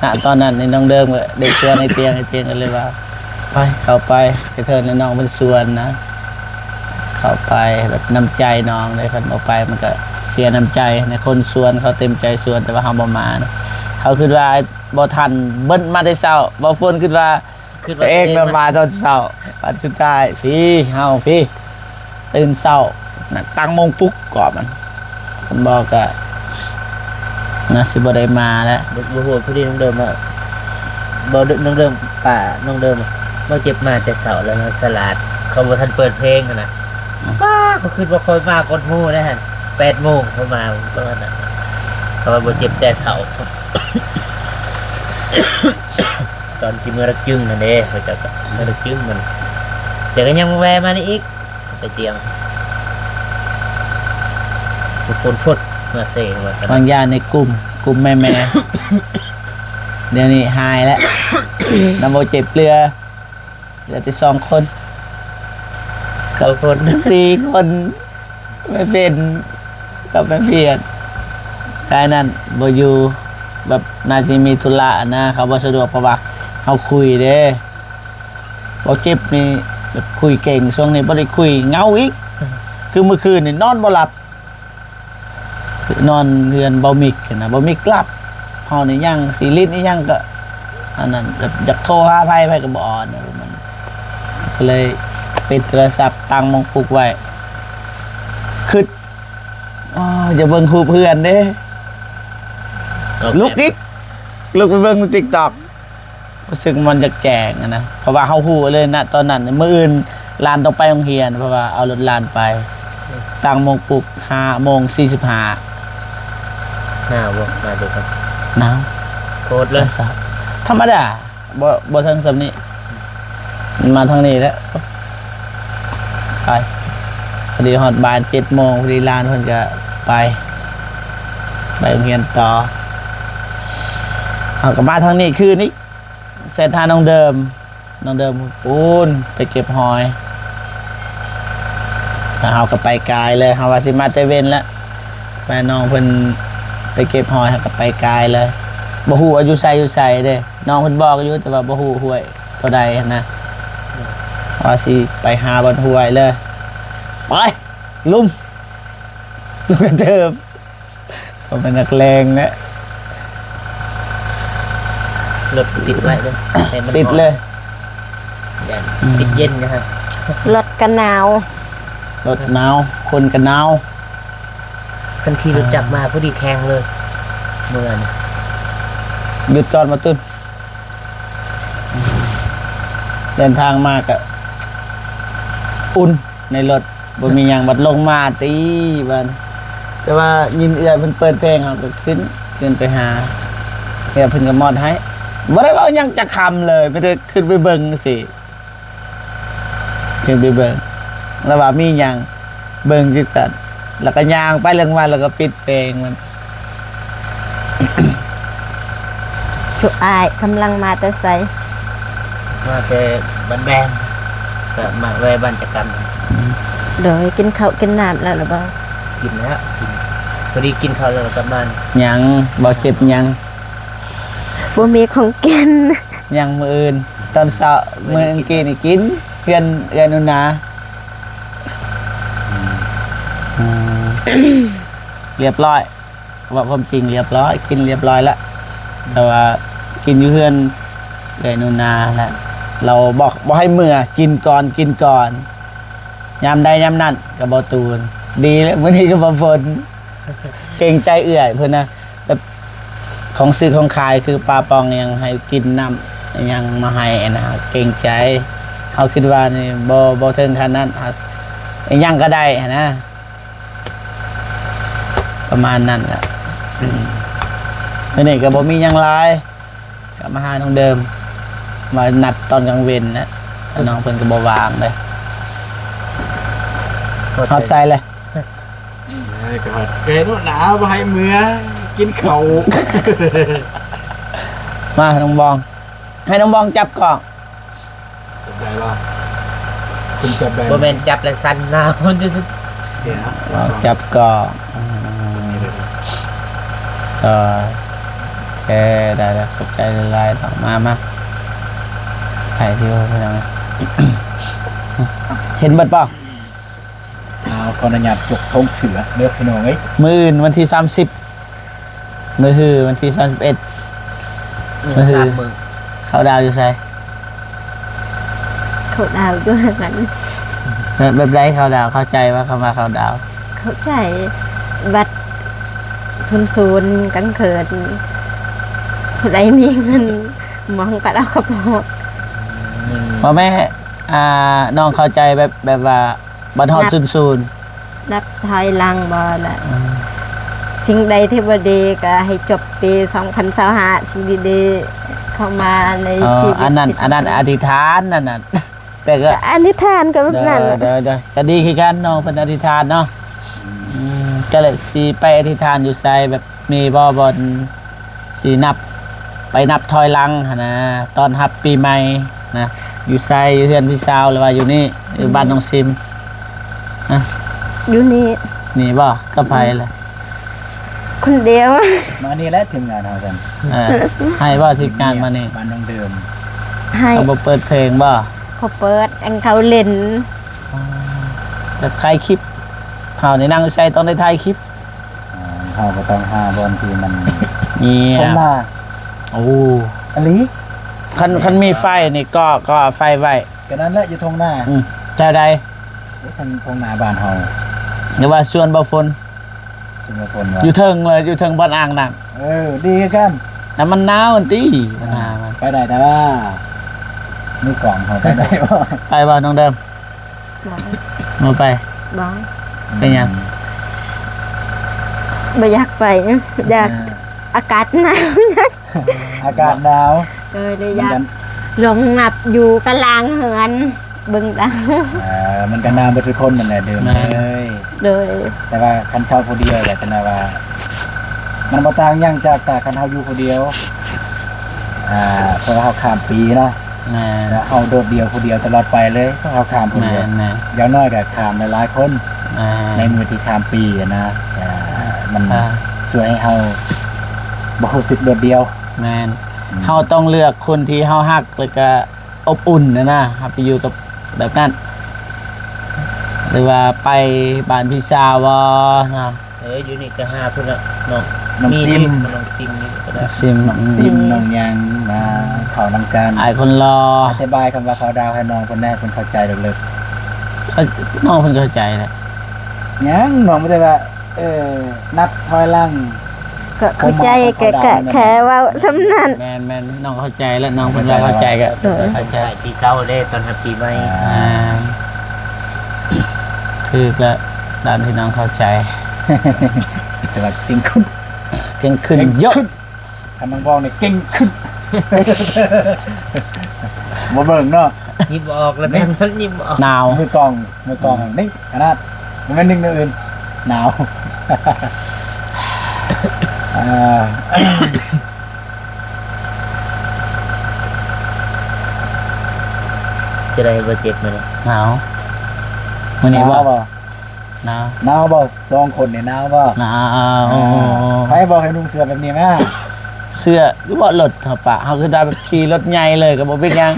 ນະຕອນນັ້ນນີ້ນ້ອງເດີມກໍໄດ້ຊວນໄອ້ຕຽງ ໄອ້ຕຽງກໍເລີຍວ່າ ໄປ ເຂົ້າໄປ ກະເທີນໃຫ້ນ້ອງເພິ່ນຊວນນະ ເຂົ້າໄປແບບນ້ຳໃຈນ້ອງເດ້ ຄັນບໍ່ໄປມັນກໍເສຍນ້ຳໃຈນະ. ຄົນຊວນເຂົາເຕັມໃຈຊວນ ແຕ່ວ່າເຮົາບໍ່ມານະ ເຮົາຄິດວ່າບໍ່ທັນ ເບິດມາແຕ່ເຊົ້າ ບໍ່ຝົນ ຄິດວ່າ ຄືວ່າ ຕົວເອງນະມາຕອນເຊົ້າ ບັດສຸດທ້າຍພີ້ ເຮົາພີ້ ຕື່ນເຊົ້ານະ ຕັ້ງໂມງປຸກກໍມັນ ຄັນບໍ່ກະໜ້າຊິບໍ່ໄດ້ມາແຫຼະ. ບໍ່ ບໍ່ຮູ້ ພໍດີນ້ອງເດີມວ່າ ບໍ່ ນ້ອງເດີມ ປ້ານ້ອງເດີມວ່າ ບໍ່ເຈັບມາແຕ່ເຊົ້າແລ້ວ ສະຫຼາດ ເຂົາບໍ່ທັນເປີດເພງຫັ້ນນະ. ອືມ ປ້າ ຂ້ອຍຄິດວ່າຂ້ອຍມາກ່ອນໝູ່ແດ່ຫັ້ນ ແປດໂມງຂ້ອຍມາປະມານນັ້ນ ເພາະວ່າບໍ່ເຈັບແຕ່ເຊົ້າ. ຕອນຊິເມືອລັກຈຶງຫັ້ນເດ້ ເຂົາເຈົ້າກໍເມືອລັກຈຶງມັນ ແຕ່ກໍຍັງແວ່ມານີ້ອີກ ໄປຕຽງ ຝົນ ຝົນມາເຊວ່າຊັ້ນ ບາງຢ່າງໃນກຸ່ມ ກຸ່ມແມ່ໆ ດຽວນີ້ຫາຍແລ້ວ ນຳບໍ່ເຈັບເຫຼືອ ເຫຼືອແຕ່ສອງຄົນ ກັບຝົນ ສີ່ຄົນ ແມ່ເພັນກັບແມ່ພຽນ ແຕ່ນັ້ນບໍ່ຢູ່ ແບບໜ້າຊິມີທຸລະນະ ເຂົາບໍ່ສະດວກ ເພາະວ່າເຮົາຄຸຍເດ້. ບໍ່ເຈັບນີ້ແບບຄຸຍເກັ່ງ ຊ່ວງນີ້ບໍ່ໄດ້ຄຸຍ ເຫງົາອີກ ຄືມື້ຄືນນີ້ນອນບໍ່ຫຼັບ ນອນເຮືອນເບົາມິກຫັ້ນນະ ເບົາມິກຫຼັບ ເຮົານີ້ຍັງຊິຫຼິ້ນອີ່ຫຍັງກໍ ອັນນັ້ນ ແບບຢາກໂທຫາໃຜ ໃຜກໍບໍ່ອອນ ມັນກໍເລີຍປິດໂທລະສັບ ຕັ້ງໝົງປຸກໄວ້ ຄຶດ ອໍ ຢາກເບິ່ງຮູບເຮືອນເດ້ ລຸກອີກ ລຸກໄປເບິ່ງໃນຕິກຕັອກ ຮູ້ສຶກມັນຢາກແຈ້ງຫັ້ນນະ ເພາະວ່າເຮົາຮູ້ເລີຍນະ ຕອນນັ້ນ ມື້ອື່ນຫຼານຕ້ອງໄປໂຮງຮຽນ ເພາະວ່າເອົາລົດຫຼານໄປ ຕັ້ງໂມງປຸກ ຫ້າໂມງສີ່ສິບຫ້າ. ໜາວບໍ່? ໜາວເດີ. ໜາວໂຄດເລີຍ. ທຳມະດາ ບໍ່ ບໍ່ເຖິງສ່ຳນີ້. ມາທາງນີ້ແຫຼະ. ໄປ ພໍດີຮອດບ້ານເຈັດໂມງ, ພໍດີຫຼານເພິ່ນກະໄປ ໄປໂຮງຮຽນຕໍ່. ເຮົາກະມາທາງນີ້ຄືນອີກ. ເສັ້ນທາງນ້ອງເດີມ ນ້ອງເດີມປູນໄປເກັບຫອຍ ແລ້ວເຮົາກະໄປກາຍເລີຍ. ເຮົາວ່າຊິມາແຕ່ເວັນແລ້ວ ແມ່ນ້ອງເພິ່ນໄປເກັບຫອຍ ເຮົາກະໄປກາຍເລີຍ. ບໍ່ຮູ້ວ່າຢູ່ໃສ ຢູ່ໃສເດ້. ນ້ອງເພິ່ນບອກຢູ່ ແຕ່ວ່າບໍ່ຮູ້ຫ້ວຍໂຕໃດຫັ້ນນະ. ວ່າຊິໄປຫາບ່ອນຫ້ວຍເລີຍ. ໄປ ລຸມ ລຸມກະເຕີບ. ເຂົາເປັນນັກແລງນະ. ລົດຕິດໄວ້ເດີ ໃຫ້ມັນ ຕິດເລີຍ ຢ້ານ ອືມ ຕິດເຢັນນະ. ລົດກະໜາວ ລົດໜາວ ຄົນກະໜາວ. ຄັນຂີ່ລົດຈັກມາ ພໍດີແຂງເລີຍ ເມື່ອນີ້. ຢຸດກ່ອນ ບໍ່ຕຸນ. ເດີນທາງມາກະອຸ່ນໃນລົດ. ບໍ່ມີຫຍັງ ບັດລົງມາຕິບາດ. ແຕ່ວ່າຍິນເອື້ອຍເພິ່ນເປີດເພງ ເຮົາກະຂຶ້ນ ຂຶ້ນໄປຫາ ເອື້ອຍເພິ່ນກະມອດໃຫ້. ບໍ່ໄດ້ເວົ້າຫຍັງຈັກຄຳເລີຍ ມີແຕ່ຂຶ້ນໄປເບິ່ງຊື່ ຂຶ້ນໄປເບິ່ງ ລະວ່າມີຫຍັງ ເບິ່ງຈັ່ງຊັ້ນ ລະກະຍ່າງໄປເລື່ອງມາ ລະກະປິດເພງມັນ. ຈຸອ້າຍກຳລັງມາແຕ່ໃສ? ມາແຕ່ບ້ານແບງ ກະມາແວ່ບ້ານຈັກກັນ. ໂດຍ ກິນເຂົ້າກິນນ້ຳແລ້ວລະບໍ່? ກິນແລ້ວ ກິນ ພໍດີກິນເຂົ້າແລ້ວລະກັບບ້ານ. ຍັງ ບໍ່ເຈັບຍັງ ບໍ່ມີຂອງກິນ. ຍັງມື້ອື່ນ ຕອນເຊົ້າ ມື້ກີ້ນີ້ກິນ ເຮືອນເອື້ອຍໜູນາ. ອືມ ອືມ ລຽບຮ້ອຍ. ເວົ້າຄວາມຈິງລຽບຮ້ອຍ ກິນລຽບຮ້ອຍລະ ແຕ່ວ່າກິນຢູ່ເຮືອນເອື້ອຍໜູນາແຫຼະ. ລາວບອກບໍ່ໃຫ້ເມືອ ກິນກ່ອນ ກິນກ່ອນ ຍາມໃດຍາມນັ້ນກະບໍ່ຕູນ. ດີແລ້ວມື້ນີ້ກະບໍ່ຝົນ ເກງໃຈເອື້ອຍເພິ່ນນະ ແບບຂອງຊື້ຂອງຂາຍ ຄືປາປອງຫຍັງ ໃຫ້ກິນນ້ຳຫຍັງມາໃຫ້ຫັ້ນນະ ເກງໃຈ. ເຮົາຄິດວ່ານີ້ບໍ່ ບໍ່ເຖິງຂັ້ນນັ້ນ ຫາ ຫຍັງກະໄດ້ຫັ້ນນະ. ປະມານນັ້ນແຫຼະ. ອືມ ມື້ນີ້ກະບໍ່ມີຫຍັງຫຼາຍ ກະມາຫານ້ອງເດີມ ມານັດຕອນກາງເວັນນະ ນ້ອງເພິ່ນກະບໍ່ວ່າງເດ້. ຮອດໃສແຫຼະ? ເອີ ກະຮອດ ເອີ ໜູນາບໍ່ໃຫ້ເມືອ ກິນເຂົ້າ. ມາ ນ້ອງບອງ ໃຫ້ນ້ອງບອງຈັບກ້ອງ. ຈັບໄດ້ບໍ່? ຄຸນຈັບໄດ້ ບໍ່ແມ່ນຈັບແລ້ວສັ່ນນະ. ດຽວ ເອົາຈັບກ້ອງ. ອືມ ໂອເຄ ໄດ້ແລ້ວ ຂອບໃຈຫຼາຍໆເນາະ. ມາ ມາ ໃຜຊິເວົ້າ ເຫັນເບິດບໍ່? ເອົາ ຂໍອະນຸຍາດປົກໂທງເສືອເດີພີ່ນ້ອງເອີຍ. ມື້ອື່ນວັນທີສາມສິບ ມື້ຮືວັນທີສາມສິບເອັດ ມື້ຮື ສາມມື້. ເຂົ້າດາວຢູ່ໃສ? ເຂົ້າດາວຢູ່ຫັ້ນ. ແບບ ແບບໃດເຂົ້າດາວ? ເຂົ້າໃຈວ່າຄຳວ່າເຂົ້າດາວ? ເຂົ້າໃຈ. ບັດສູນໆກາງຄືນ ຜູ້ໃດມີເງິນ ມອງກັນເອົາກະປອກ. ບໍ່ແມ່ນ ອ່າ ນ້ອງເຂົ້າໃຈແບບ ແບບວ່າ ບັດຮອດສູນສູນ ນັບຖອຍຫຼັງບໍ່ລະ? ອືມ ສິ່ງໃດທີ່ບໍ່ດີກະໃຫ້ຈົບປີສອງພັນຊາວຫ້າ ສິ່ງດີໆເຂົ້າມາໃນຊີວິດ. ອັນນັ້ນ ອັນນັ້ນອະທິຖານ ອັນນັ້ນ ແຕ່ກະ ກະອະທິຖານກະແບບນັ້ນ. ໂດຍ ໂດຍ ກະດີຄືກັນ ນ້ອງເພິ່ນອະທິຖານເນາະ. ອືມ ກະເລີຍຊິໄປອະທິຖານຢູ່ໃສ ແບບມີບໍ່ ບ່ອນ ຊິນັບ ໄປນັບຖອຍຫຼັງຫັ້ນນະ ຕ້ອນຮັບປີໃໝ່ນະ. ຢູ່ໃສ? ຢູ່ເຮືອນພີ່ສາວ ຫຼືວ່າຢູ່ນີ້? ຢູ່ບ້ານນ້ອງຊິມ? ຮະ? ຢູ່ນີ້. ນີ້ບໍ່? ກັບໃຜລະ? ຄົນດຽວ. ມານີ້ແຫຼະທີມງານເຮົາຊັ້ນ. ເອີ ໃຫ້ບໍ່ທີມງານມານີ້? ບ້ານນ້ອງເດີມ. ໃຫ້. ເຂົາບໍ່ເປີດເພງບໍ່? ເຂົາເປີດ ອັນເຂົາຫຼິ້ນ. ອໍ ແຕ່ຖ່າຍຄລິບ ເຮົານີ້ນັ່ງຢູ່ໃສຕ້ອງໄດ້ຖ່າຍຄລິບ. ອ່າ ເຮົາກະຕ້ອງຫາບ່ອນທີ່ມັນ ນີ້ ທົ່ງນາ. ໂອ້ ອີ່ຫຼີ. ຄັນ ຄັນມີໄຟນີ້ ກໍ່ ກໍ່ເອົາໄຟໄວ້. ກະນັ້ນແຫຼະ ຢູ່ທົ່ງນາ. ອືມ ແຖວໃດ? ໂອ້ ທົ່ງ ທົ່ງນາບ້ານເຮົາ ຫຼືວ່າສວນບໍ່ຝົນ? ສວນບໍ່ຝົນວ່າ ຢູ່ເທິງເລີຍ ຢູ່ເທິງບ່ອນອ່າງນ້ຳ. ເອີ ດີຄືກັນ. ແຕ່ມັນໜາວຫັ້ນຕິ ບັນຫາມັນ. ໄປໄດ້ ແຕ່ວ່າມືກອງເຮົາໄປໄດ້ບໍ່? ໄປບໍ່ນ້ອງເດີມ? ບໍ່ ບໍ່ໄປ. ບໍ່. ເປັນຫຍັງ? ບໍ່ຢາກໄປ ຢາກ ອ່າ ອາກາດໜາວ ອາກາດໜາວ ໂດຍ ເລີຍຢາກ ມັນກໍ ລົງນັບຢູ່ກະລາງເຮືອນ ເບິ່ງຕາມ ເອີ ມັນກໍໜາວເບິດທຸກຄົນນັ້ນແຫຼະ ເດີມ ແມ່ນ ເອີຍ ໂດຍ ແຕ່ວ່າຄັນເຂົ້າຜູ້ດຽວແຫຼະ ກໍແນວວ່າ ມັນບໍ່ຕ່າງຫຍັງຈາກ ຈາກຄັນເຮົາຢູ່ຜູ້ດຽວ ອ່າ ເພາະວ່າເຮົາຂ້າມປີເນາະ ແມ່ນ ແລ້ວເຮົາໂດດດ່ຽວຜູ້ດຽວຕະຫຼອດໄປເລີຍ ເຮົາຂ້າມຜູ້ດຽວ ແມ່ນໆ ຢ່າງໜ້ອຍກໍຂ້າມຫຼາຍໆຄົນ ແມ່ນ ໃນມື້ທີ່ຂ້າມປີນະ ກໍມັນ ອ່າ ຊ່ວຍໃຫ້ເຮົາບໍ່ຮູ້ສຶກໂດດດ່ຽວ ແມ່ນ ອືມ ເຮົາຕ້ອງເລືອກຄົນທີ່ເຮົາຮັກ ແລ້ວກໍອົບອຸ່ນນະນະ ເຮົາໄປຢູ່ກັບແບບນັ້ນ ຫຼືວ່າໄປບ້ານພີ່ສາວບໍ່ເນາະ? ເອີ ຢູ່ນີ້ກໍຫາເພິ່ນລະ ນ້ອງ ນ້ອງ ມີ ຊິມ ນ້ອງຊິມນີ້ກໍໄດ້ ນ້ອງຊິມ ນ້ອງຊິມ ອືມ ນ້ອງຫຍັງ ມາເຂົ້ານຳກັນ ອ້າຍຄົນຫຼໍ່ ອະທິບາຍຄຳວ່າເຂົ້າດາວໃຫ້ນ້ອງເພິ່ນແດ່ ໃຫ້ເພິ່ນເຂົ້າໃຈເລິກໆ ເອີ ນ້ອງເພິ່ນເຂົ້າໃຈແຫຼະ ຫຍັງ ນ້ອງບໍ່ໄດ້ວ່າ ເອີ ນັບຖອຍຫຼັງ ກໍເຂົ້າໃຈ ຄວາມໝາຍຂອງເຂົ້າດາວ ກໍ ກໍ ແມ່ນ ແຄ່ເວົ້າສ່ຳນັ້ນ ແມ່ນໆ ນ້ອງເຂົ້າໃຈແລ້ວ ນ້ອງເພິ່ນກໍເຂົ້າໃຈ ກໍ ໂດຍ ເຂົ້າໃຈ ປີເກົ່າເດ້ ຕ້ອນຮັບປີໃໝ່ ອ່າ ອ່າ ຖືກແລ້ວ ຕາມທີ່ນ້ອງເຂົ້າໃຈ ແຕ່ວ່າເກັ່ງຂຶ້ນ ເກັ່ງຂຶ້ນ ເກັ່ງ ເຢີະ ຂຶ້ນ ຄັນນ້ອງບອກນີ້ເກັ່ງຂຶ້ນ ບໍ່ເບິ່ງເນາະ ຍິບບໍ່ອອກແລ້ວ ຍິບບໍ່ອອກ ໜາວ ມືກ້ອງ ມືກ້ອງ ອືມ ນີ້ຂະໜາດ ບໍ່ແມ່ນໜຶ່ງແນວອື່ນ ໜາວ ອ່າ ຈະໄດ້ບໍ່ເຈັບມື້ນີ້ ໜາວ ມື້ນີ້ ໜາວບໍ່? ບໍ່? ໜາວ ໜາວບໍ່? ສອງຄົນນີ້ໜາວບໍ່? ໜາວ ອ່າ ໃຜບອກໃຫ້ນຸ່ງເສື້ອແບບນີ້ມາ? ເສື້ອຢູ່ເບາະລົດເຮົາປະ ເຮົາຄືໄດ້ແບບຂີ່ລົດໃຫຍ່ເລີຍກໍບໍ່ເປັນຫຍັງ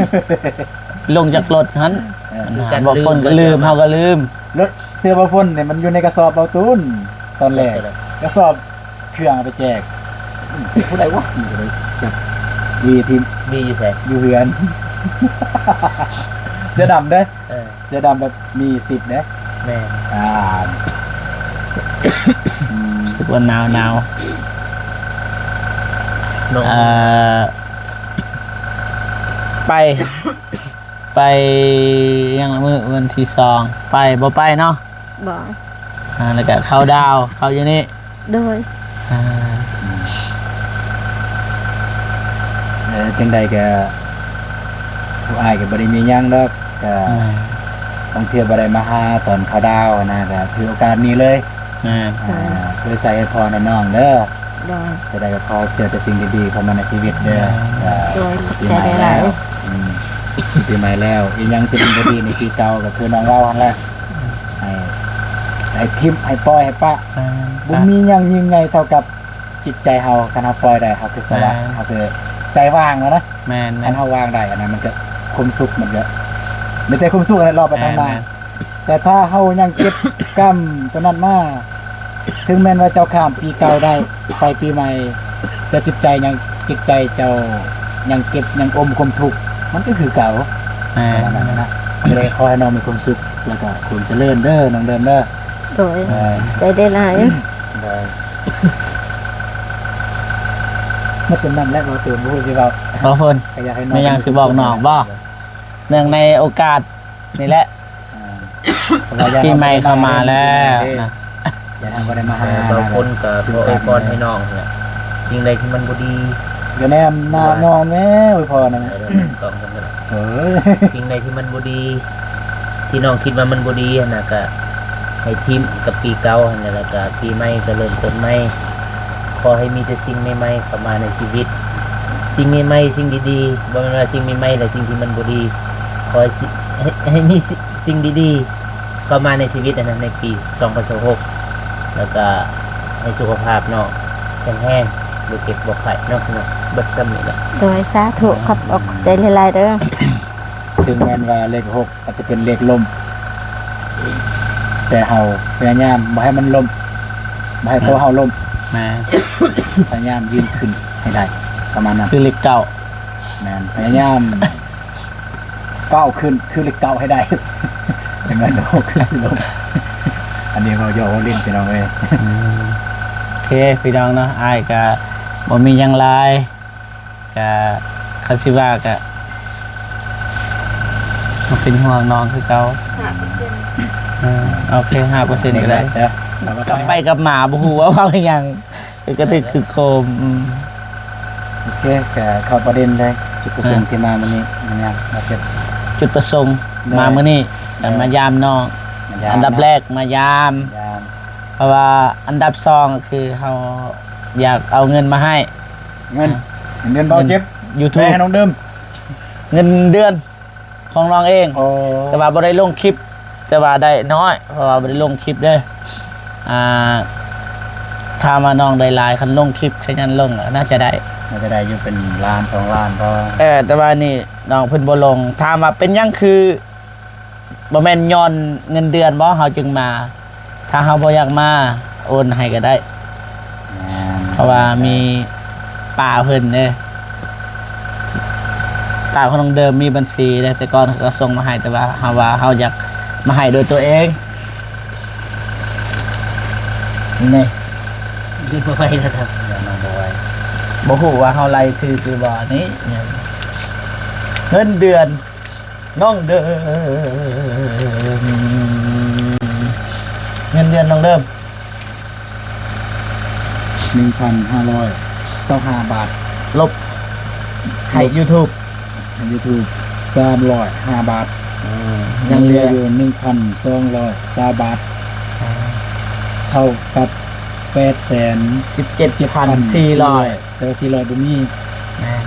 ລົງຈາກລົດຫັ້ນ ເອີ ບໍ່ຝົນກໍລືມ ເຮົາກໍລືມ ລົດ ເສື້ອບໍ່ຝົນນີ້ມັນຢູ່ໃນກະສອບເບົາຕູນ ຕອນແລກ ກະສອບເຄື່ອງເອົາໄປແຈກ ເສື້ອຜູ້ໃດວະ? ມັນກໍເລີຍຈັບ ວີທີ ມີຢູ່ໃສ? ຢູ່ເຮືອນ ເສື້ອດຳເດ້ ເອີ ເສື້ອດຳແບບມີຊິບເດ້ ແມ່ນ ອ່າ ອືມ ຮູ້ສຶກວ່າໜາວໆ ເອີ ໄປ ໄປຫຍັງລະ ມື້ວັນທີສອງ ໄປ ບໍ່ໄປເນາະ? ບໍ່ ອ່າ ແລ້ວກະເຂົ້າດາວ ເຂົ້າຢູ່ນີ້ ໂດຍ ອ່າ ເອີ ຈັ່ງໃດກະ ພວກອ້າຍກໍບໍ່ໄດ້ມີຫຍັງດອກ ກະ ແມ່ນ ບາງເທື່ອບໍ່ໄດ້ມາຫາຕອນເຂົ້າດາວນະ ກະຖືໂອກາດນີ້ເລີຍ ແມ່ນ ອ່າ ໂດຍ ເພື່ອໃສ່ໃຫ້ພອນໃຫ້ນ້ອງເດີ ໂດຍ ຈະໄດ້ກໍຂໍເຈີແຕ່ສິ່ງດີໆເຂົ້າມາໃນຊີວິດເດີ ແມ່ນ ກໍ ໂດຍ ຊິປີໃໝ່ແລ້ວ ອືມ ຊິປີໃໝ່ແລ້ວ ອີຫຍັງທີ່ມັນບໍ່ດີໃນປີເກົ່າກໍຄືນ້ອງເວົ້າຫັ້ນແຫຼະ ໃຫ້ ໃຫ້ຖິ້ມ ໃຫ້ປ່ອຍ ໃຫ້ປະ ແມ່ນ ບໍ່ມີຫຍັງຍິ່ງໃຫຍ່ເທົ່າກັບຈິດໃຈເຮົາ ຄັນເຮົາປ່ອຍໄດ້ ເຮົາຄືສະຫວັດ ແມ່ນ ເຮົາຄືໃຈວ່າງແລ້ວນະ ແມ່ນໆ ຄັນເຮົາວາງໄດ້ ອັນນັ້ນມັນກໍ ຄວາມສຸກມັນກໍ ມີແຕ່ຄວາມສຸກຫັ້ນແຫຼະ ລໍໄປທາງໜ້າ ແມ່ນໆ ແຕ່ຖ້າເຮົາຍັງເກັບກຳຕົວນັ້ນມາ ເຖິງແມ່ນວ່າເຈົ້າຂ້າມປີເກົ່າໄດ້ ໄປປີໃໝ່ ແຕ່ຈິດໃຈຍັງ ຈິດໃຈເຈົ້າຍັງເກັບ ຍັງອົມຄວາມທຸກ ມັນກໍຄືເກົ່າ ອ່າ ປະມານນັ້ນນະ ກໍເລີຍຂໍໃຫ້ນ້ອງມີຄວາມສຸກ ແລ້ວກໍຄວາມຈະເລີນເດີ ນ້ອງເດີມເດີ ໂດຍ ເອີ ໃຈໄດ້ຫຼາຍ ໂດຍ ໝົດສ່ຳນັ້ນແຫຼະ ເວົ້າຕື່ມບໍ່ຮູ້ຊິເວົ້າ ເວົ້າເພິ່ນ ກໍຢາກໃຫ້ນ້ອງ ມີຫຍັງຊິບອກນ້ອງບໍ່? ເນື່ອງໃນໂອກາດນີ້ແຫຼະ ອ່າ ປີໃໝ່ເຂົ້າມາແລ້ວນະ ຢ່າທຳບໍ່ໄດ້ມາຫາ ບາງຄົນກໍຂໍອວຍພອນໃຫ້ນ້ອງຫັ້ນແຫຼະ ສິ່ງໃດທີ່ມັນບໍ່ດີ ກໍແນມໜ້ານ້ອງແມ້ ອວຍພອນນະ ເອີ ຕ້ອງເພິ່ນກໍໄດ້ ເອີ ສິ່ງໃດທີ່ມັນບໍ່ດີ ທີ່ນ້ອງຄິດວ່າມັນບໍ່ດີຫັ້ນນະ ກໍໃຫ້ຖິ້ມກັບປີເກົ່າຫັ້ນແຫຼະ ແລ້ວກໍປີໃໝ່ກໍເລີ່ມຕົ້ນໃໝ່ ຂໍໃຫ້ມີແຕ່ສິ່ງໃໝ່ໆເຂົ້າມາໃນຊີວິດ ສິ່ງໃໝ່ໆ ສິ່ງດີໆ ບໍ່ແມ່ນວ່າສິ່ງໃໝ່ໆ ແລະ ສິ່ງທີ່ມັນບໍ່ດີ ຂໍໃຫ້ ໃຫ້ ໃຫ້ມີ ສິ່ງ ສິ່ງດີໆເຂົ້າມາໃນຊີວິດຫັ້ນນະ ໃນປີສອງພັນຊາວຫົກ ແລ້ວກະໃຫ້ສຸຂະພາບເນາະ ແຂງແຮງ ບໍ່ເຈັບບໍ່ໄຂ້ເນາະ ເນາະ ເບິດສ່ຳນີ້ແຫຼະ ໂດຍ ສາທຸ ຂອບອົກຂອບໃຈຫຼາຍໆເດີ ເຖິງແມ່ນວ່າເລກຫົກອາດຈະເປັນເລກລົ້ມ ແຕ່ເຮົາພະຍາຍາມບໍ່ໃຫ້ມັນລົ້ມ ບໍ່ໃຫ້ໂຕເຮົາລົ້ມ ແມ່ນ ພະຍາຍາມຢືນຂຶ້ນໃຫ້ໄດ້ ປະມານນັ້ນ ຄືເລກເກົ້າ ແມ່ນ ພະຍາຍາມ ກ້າວຂຶ້ນຄືເລກເກົ້າໃຫ້ໄດ້ ແມ່ນບໍ່? ຂຶ້ນລົງ ອັນນີ້ເວົ້າຢອກເວົ້າຫຼິ້ນພີ່ນ້ອງເອີຍ ອືມ ໂອເຄພີ່ນ້ອງເນາະ ອ້າຍກະບໍ່ມີຫຍັງຫຼາຍ ກະຄັນຊິວ່າກະ ເປັນຫ່ວງນ້ອງຄືເກົ່າ ຫ້າເປີເຊັນ ເອີ ໂອເຄ ຫ້າເປີເຊັນກໍໄດ້ ເດີ ກັບໄປກັບມາບໍ່ຮູ້ວ່າເວົ້າອີ່ຫຍັງ ກະຖືກຄືໂຄມ. ອືມ ໂອເຄ ກະເຂົ້າປະເດັນເລີຍ ຈຸດປະສົງ ອ່າ ທີ່ມາມື້ນີ້ ແມ່ນຫຍັງ? ມາເກັບ ຈຸດປະສົງ ໂດຍ ມາມື້ນີ້ ໂດຍ ມາຢາມນ້ອງ ມາຢາມ ອັນດັບ ເນາະ ແລກມາຢາມ ຢາມ ເພາະວ່າອັນດັບສອງກໍຄືເຮົາຢາກເອົາເງິນມາໃຫ້ ເງິນ ອ່າ ເງິນເດືອນເບົາເຈັບ ຢູທູບ ແຕ່ໃຫ້ນ້ອງເດີມ ເງິນເດືອນ ຂອງນ້ອງເອງ ໂອ້ ແຕ່ວ່າບໍ່ໄດ້ລົງຄລິບ ແຕ່ວ່າໄດ້ນ້ອຍ ເພາະວ່າບໍ່ໄດ້ລົງຄລິບເດ້. ອ່າ ຖາມວ່ານ້ອງໄດ້ຫຼາຍ ຄັນລົງຄລິບຂະຫຍັນລົງ ກໍໜ້າຈະໄດ້ ໜ້າຈະໄດ້ຢູ່ເປັນລ້ານສອງລ້ານພໍ. ເອີ ແຕ່ວ່ານີ້ນ້ອງເພິ່ນບໍ່ລົງ ຖາມວ່າເປັນຫຍັງຄື ບໍ່ແມ່ນຍ້ອນເງິນເດືອນບໍ່ ເຮົາຈຶ່ງມາ? ຖ້າເຮົາບໍ່ຢາກມາ ໂອນໃຫ້ກໍໄດ້ ແມ່ນ ເພາະວ່າມີປ້າເພິ່ນເດ້ ປ້າຂອງນ້ອງເດີມມີບັນຊີເດ້ ແຕ່ກ່ອນເຂົາກໍສົ່ງມາໃຫ້ ແຕ່ວ່າເຮົາວ່າເຮົາຢາກມາໃຫ້ໂດຍຕົວເອງ ນີ້ ບໍ່ໄຫວແລ້ວ ບໍ່ໄຫວ ບໍ່ຮູ້ວ່າເຮົາໄລ່ຖືກຫຼືບໍ່ ນີ້ ເງິນເດືອນ ນ້ອງເດີມ ເງິນເດືອນນ້ອງເດີມ ໜຶ່ງພັນຫ້າຮ້ອຍຊາວຫ້າບາດ ລົບໃຫ້ຢູທູບ ໃຫ້ຢູທູບສາມຮ້ອຍຫ້າບາດ ເອີ ຍັງເຫຼືອຢູ່ໜຶ່ງພັນສອງຮ້ອຍຊາວບາດ ເອີ ເທົ່າກັບແປດແສນສິບເຈັດພັນສີ່ຮ້ອຍ ແຕ່ວ່າສີ່ຮ້ອຍບໍ່ມີ ແມ່ນ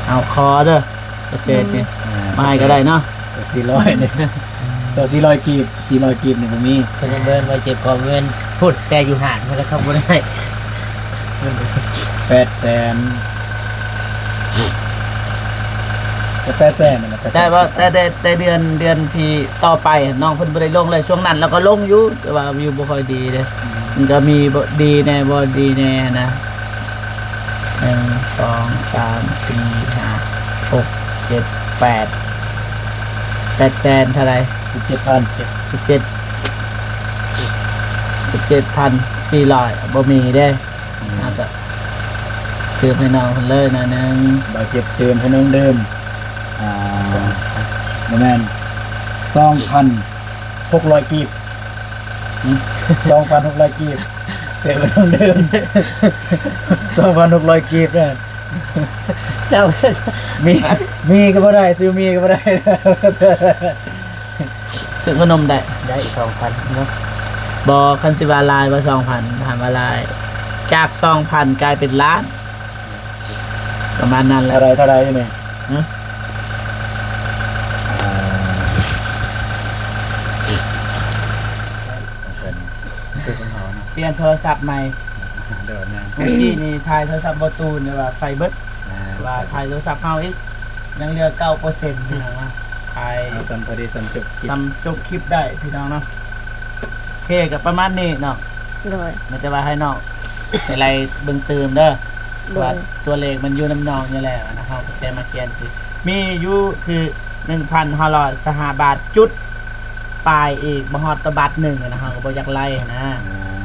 ເອົາຂໍເດີ ກະເສດນີ້ ອືມ ມາໃຫ້ກໍໄດ້ເນາະ ແຕ່ສີ່ຮ້ອຍນີ້ ອືມ ແຕ່ສີ່ຮ້ອຍກີບ ສີ່ຮ້ອຍກີບນີ້ບໍ່ມີ ເພິ່ນຍັງເບິ່ງວ່າເຈັບຄອບແມ່ນພຸ້ນ ແຕ່ຢູ່ຮ້ານເພິ່ນລະເຂົາບໍ່ໄດ້ ແປດແສນ ແຕ່ແປດແສນນັ້ນແຫຼະ ແຕ່ວ່າ ແຕ່ ແຕ່ ແຕ່ເດືອນ ເດືອນທີ່ຕໍ່ໄປ ນ້ອງເພິ່ນບໍ່ໄດ້ລົງເລີຍ ຊ່ວງນັ້ນລາວກໍລົງຢູ່ ແຕ່ວ່າວິວບໍ່ຄ່ອຍດີເດ້ ອືມ ມັນກໍມີບໍ່ດີແດ່ ບໍ່ດີແດ່ນະ. ໜຶ່ງ ສອງ ສາມ ສີ່ ຫ້າ ຫົກ ເຈັດ ແປດ ແປດແສນເທົ່າໃດ? ສິບເຈັດພັນ ສິບເຈັດ ສິບເຈັດພັນສີ່ຮ້ອຍ ບໍ່ມີເດ້ ອືມ ເຮົາກໍຕື່ມໃຫ້ນ້ອງເພິ່ນເລີຍໜ້ອຍໜຶ່ງ ບ່າວເຈັບຕື່ມໃຫ້ນ້ອງເດີມ ອ່າ ບໍ່ແມ່ນ ສອງພັນຫົກຮ້ອຍກີບ ຫືມ ສອງພັນຫົກຮ້ອຍກີບ ເຕີມເງິນເດືອນ ສອງພັນຫົກຮ້ອຍກີບນະ ເຈົ້າ ມີ ມີກໍບໍ່ໄດ້ ຊື້ມີກໍບໍ່ໄດ້ ຊື້ຂະໜົມໄດ້ ໄດ້ສອງພັນເນາະ ບໍ່ ຄັນຊິວ່າຫຼາຍບໍ່ ສອງພັນ ຖາມວ່າຫຼາຍ ຈາກສອງພັນກາຍເປັນລ້ານ ປະມານນັ້ນແຫຼະ ເທົ່າໃດ ເທົ່າໃດຢູ່ນີ້? ຫຶ? ອ່າ ຂອງເພິ່ນ ຄືຂອງເຮົາເນາະ ປ່ຽນໂທລະສັບໃໝ່ ໂດຍ ແມ່ນ ເມື່ອກີ້ນີ້ຖ່າຍໂທລະສັບບໍ່ຕູນ ແຕ່ວ່າໄຟເບິດ ແມ່ນ ວ່າຖ່າຍໂທລະສັບເຮົາອີກ ຍັງເຫຼືອເກົ້າເປີເຊັນ ພີ່ນ້ອງເນາະ ຖ່າຍ ເອົາສ່ຳພໍດີ ສ່ຳຈົບຄລິບ ສ່ຳຈົບຄລິບໄດ້ ພີ່ນ້ອງເນາະ ໂອເຄ ກໍປະມານນີ້ເນາະ ໂດຍ ມີແຕ່ວ່າໃຫ້ນ້ອງໄປໄລ່ເບິ່ງຕື່ມເດີ ໂດຍ ວ່າຕົວເລກມັນຢູ່ນຳນ້ອງຢູ່ແລ້ວນະ ເຮົາກໍແຕ່ມາກຽນຊື່ ມີຢູ່ຄືໜຶ່ງພັນຫ້າຮ້ອຍຊາວຫ້າບາດຈຸດປາຍອີກ ບໍ່ຮອດແຕ່ບາດໜຶ່ງນະ ເຮົາກໍບໍ່ຢາກໄລ່ນະ ອືມ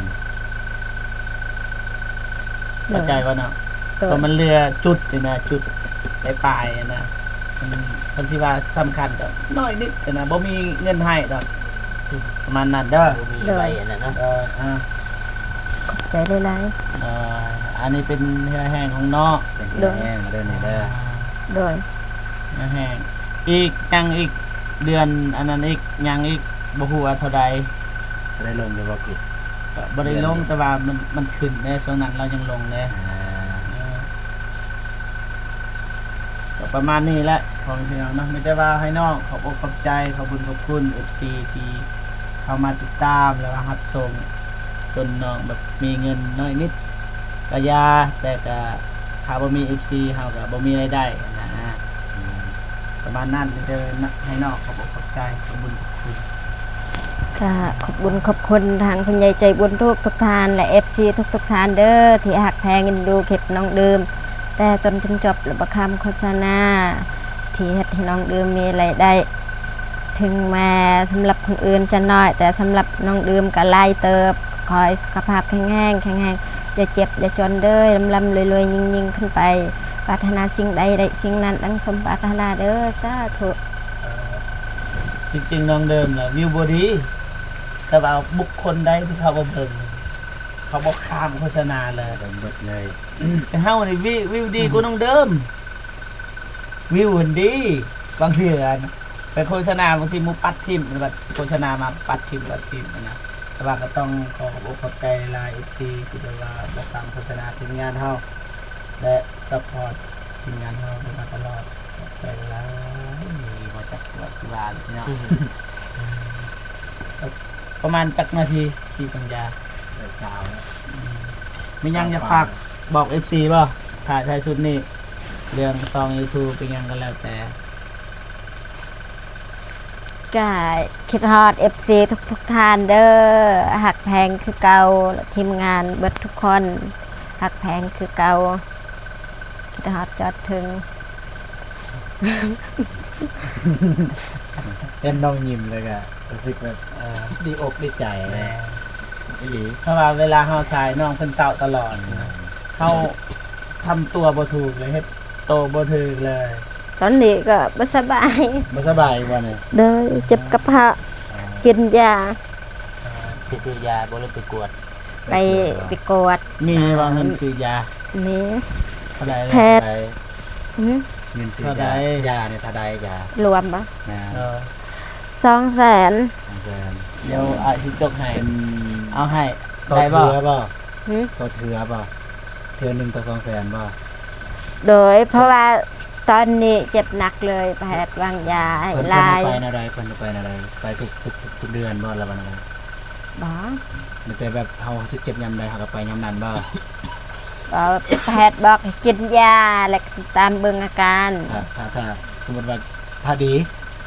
ໂດຍ ເຂົ້າໃຈບໍ່ເນາະ? ໂດຍ ເພາະມັນເຫຼືອຈຸດນີ້ນະ ຈຸດປາຍໆນະ ມັນ ຄັນຊິວ່າສຳຄັນກໍໜ້ອຍນິດນະ ບໍ່ມີເງິນໃຫ້ດອກ ປະມານນັ້ນເດີ ບໍ່ມີໃບອັນນັ້ນເນາະ ໂດຍ ອ່າ ຂອບໃຈຫຼາຍໆ ໂດຍ ອັນນີ້ເປັນເຫື່ອແຮງຂອງນ້ອງ ເປັນເຫື່ອແຮງເດີນີ້ເດີ ໂດຍ ເຫື່ອແຮງ ອີກ ຍັງອີກ ເດືອນອັນນັ້ນອີກ ຍັງອີກ ບໍ່ຮູ້ວ່າເທົ່າໃດ ບໍ່ໄດ້ລົງຢູ່ບໍ່? ຄລິບ ກໍບໍ່ໄດ້ລົງ ເດືອນນີ້ ແຕ່ວ່າມັນ ມັນຂຶ້ນເດ້ ຊ່ວງນັ້ນລາວຍັງລົງເດ້ ອ່າ ເອີ ກໍປະມານນີ້ແຫຼະ ພໍ່ແມ່ພີ່ນ້ອງເນາະ ມີແຕ່ວ່າໃຫ້ນ້ອງຂອບອົກຂອບໃຈ ຂອບບຸນຂອບຄຸນ ເອັຟຊີ ທີ່ເຂົ້າມາຕິດຕາມ ແລະວ່າຮັບຊົມ ຈົນນ້ອງແບບມີເງິນໜ້ອຍນິດ ກະຢ່າ ແຕ່ກະຖ້າບໍ່ມີເອັຟຊີ ເຮົາກະບໍ່ມີລາຍໄດ້ຫັ້ນນະ ປະມານນັ້ນ ມີແຕ່ໃຫ້ນ້ອງຂອບອົກຂອບໃຈ ຂອບບຸນຂອບຄຸນ. ກະຂອບບຸນຂອບຄຸນທາງຜູ້ໃຫຍ່ໃຈບຸນທຸກໆທ່ານ ແລະ ເອັຟຊີທຸກໆທ່ານເດີ ທີ່ຮັກແພງເອັນດູຄລິບນ້ອງເດີມ ແຕ່ຕົ້ນຈົນຈົບ ແລະ ບໍ່ຄຳໂຄສະນາ ທີ່ເຮັດໃຫ້ນ້ອງເດີມມີລາຍໄດ້ ເຖິງແມ່ສຳລັບຄົນອື່ນຈະໜ້ອຍ ແຕ່ສຳລັບນ້ອງເດີມກໍຫຼາຍເຕີບ. ຂໍໃຫ້ສຸຂະພາບແຂງແຮງ ແຂງແຮງ ຢ່າເຈັບຢ່າຈົນເດີ ລ່ຳໆລວຍໆ ຍິ່ງໆຂຶ້ນໄປ ປາດຖະໜາສິ່ງໃດໄດ້ສິ່ງນັ້ນ ດັ່ງສົມປາດຖະໜາເດີ ສາທຸ. ເອີ ທີ່ຈິງນ້ອງເດີມລະວິວບໍ່ດີ ແຕ່ວ່າບຸກຄົນໃດທີ່ເຂົາບໍ່ເບິ່ງ ເຂົາບໍ່ຂ້າມໂຄສະນາເລີຍ ເບິ່ງເບິດເລີຍ. ແຕ່ເຮົານີ້ວິ ວິວດີກວ່ານ້ອງເດີມ ວິວຫັ້ນດີ. ບາງເທື່ອໄປໂຄສະນາ ບາງທີໝູ່ປັດຖິ້ມ ແລ້ວໂຄສະນາມາປັດຖິ້ມ ປັດຖິ້ມຫັ້ນນະ. ແຕ່ວ່າກໍຕ້ອງຂໍຂອບອົກຂອບໃຈຫຼາຍໆ ເອັຟຊີ ທີ່ແບບວ່າບໍ່ຂ້າມໂຄສະນາທີມງານເຮົາ ແລະ ຊັບພອດທີມງານເຮົາມາຕະຫຼອດ. ຂອບໃຈຫຼາຍໆ ບໍ່ຈັກວ່າຊິວ່າແລ້ວພີ່ນ້ອງ. ປະມານຈັກນາທີທີ່ສັນຍາ? ໄດ້ຊາວແລ້ວ. ອືມ ມີຫຍັງຢາກຝາກບອກເອັຟຊີບໍ່? ຖ້າທ້າຍສຸດນີ້ ເລື່ອງຊ່ອງຢູທູບ ເປັນຫຍັງກໍແລ້ວແຕ່. ກະຄິດຮອດເອັຟຊີທຸກໆທ່ານເດີ ຮັກແພງຄືເກົ່າ ແລະ ທີມງານເບິດທຸກຄົນ ຮັກແພງຄືເກົ່າ ຄິດຮອດຈອດເຖິງ. ເຫັນນ້ອງຍິ້ມແລ້ວກະຮູ້ສຶກແບບ ເອີ ດີອົກດີໃຈ. ແມ່ນ ອີ່ຫຼີ ເພາະວ່າເວລາເຮົາຖ່າຍ ນ້ອງເພິ່ນເສົ້າຕະຫຼອດນະ. ອືມ ເຮົາທຳຕົວບໍ່ຖືກເລີຍ ເຮັດໂຕບໍ່ຖືກເລີຍ. ຕອນນີ້ກໍບໍ່ສະບາຍ. ບໍ່ສະບາຍບໍ່ນີ້? ໂດຍ ເຈັບກະເພາະ. ອໍ ກິນຢາ. ອ່າ ໄປຊື້ຢາບໍ່ ຫຼືໄປກວດ? ໄປ ໄປກວດບໍ່? ໄປກວດ. ມີບໍ່ເງິນຊື້ຢາ? ມີ. ເທົ່າໃດ? ແພດ. ເທົ່າໃດ? ຫື? ເງິນຊື້ຢາ. ເທົ່າໃດ? ຢານີ້ເທົ່າໃດ? ຢາລວມບໍ່? ແມ່ນ. ເອີ ສອງແສນ. ສອງແສນ. ດຽວອ້າຍຊິຈົກໃຫ້. ເປັນ ເອົາໃຫ້ ຕໍ່ເທື່ອບໍ່? ໄດ້ບໍ່? ຫື? ຕໍ່ເທື່ອບໍ່? ເທື່ອໜຶ່ງຕໍ່ສອງແສນບໍ່? ໂດຍ ເພາະວ່າຕອນນີ້ເຈັບໜັກເລີຍ ແພດວາງຢາໃຫ້ຫຼາຍ. ເພິ່ນ ເພິ່ນໃຫ້ໄປແນວໃດ? ເພິ່ນໃຫ້ໄປແນວໃດ? ໄປທຸກ ທຸກ ທຸກເດືອນບໍ່ ຫຼືວ່າແນວໃດ? ບໍ່ ມີແຕ່ແບບເຮົາຮູ້ສຶກເຈັບຍາມໃດ ເຮົາກໍໄປຍາມນັ້ນບໍ່? ບໍ່ ແພດບອກໃຫ້ກິນຢາ ແລະ ຕາມເບິ່ງອາການ. ຖ້າ ຖ້າ ຖ້າສົມມຸດວ່າ ຖ້າດີ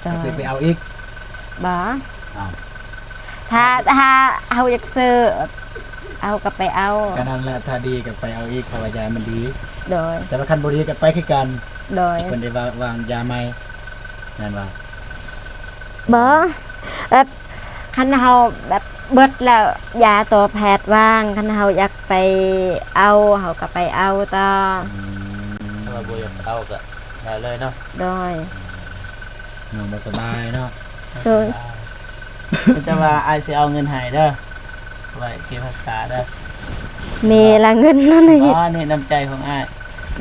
ໂດຍ ກໍໄປ ໄປເອົາອີກ? ບໍ່. ອ້າວ ຖ້າ ຖ້າເຮົາຢາກຊື້ ເຮົາກໍໄປເອົາ. ກໍນັ້ນແຫຼະ ຖ້າດີກໍໄປເອົາອີກ ເພາະວ່າຢາມັນດີ. ໂດຍ ແຕ່ວ່າຄັນບໍ່ດີກໍໄປຄືກັນ. ໂດຍ ເພິ່ນໄດ້ວາງ ວາງຢາໃໝ່ ແມ່ນບໍ່? ບໍ່ ແບບ ຄັນເຮົາແບບເບິດແລ້ວ ຢາໂຕແພດວາງ ຄັນເຮົາຢາກໄປເອົາ ເຮົາກໍໄປເອົາຕໍ່. ອືມ ຖ້າວ່າບໍ່ຢາກເອົາກໍໄດ້ເລີຍເນາະ. ໂດຍ ອືມ ນ້ອງບໍ່ສະບາຍເນາະ. ໂດຍ ແຕ່ວ່າອ້າຍຊິເອົາເງິນໃຫ້ເດີ ໄວ້ເກັບຮັກສາເດີ. ມີລະເງິນນັ້ນນີ້. ອໍ ນີ້ນ້ຳໃຈຂອງອ້າຍ.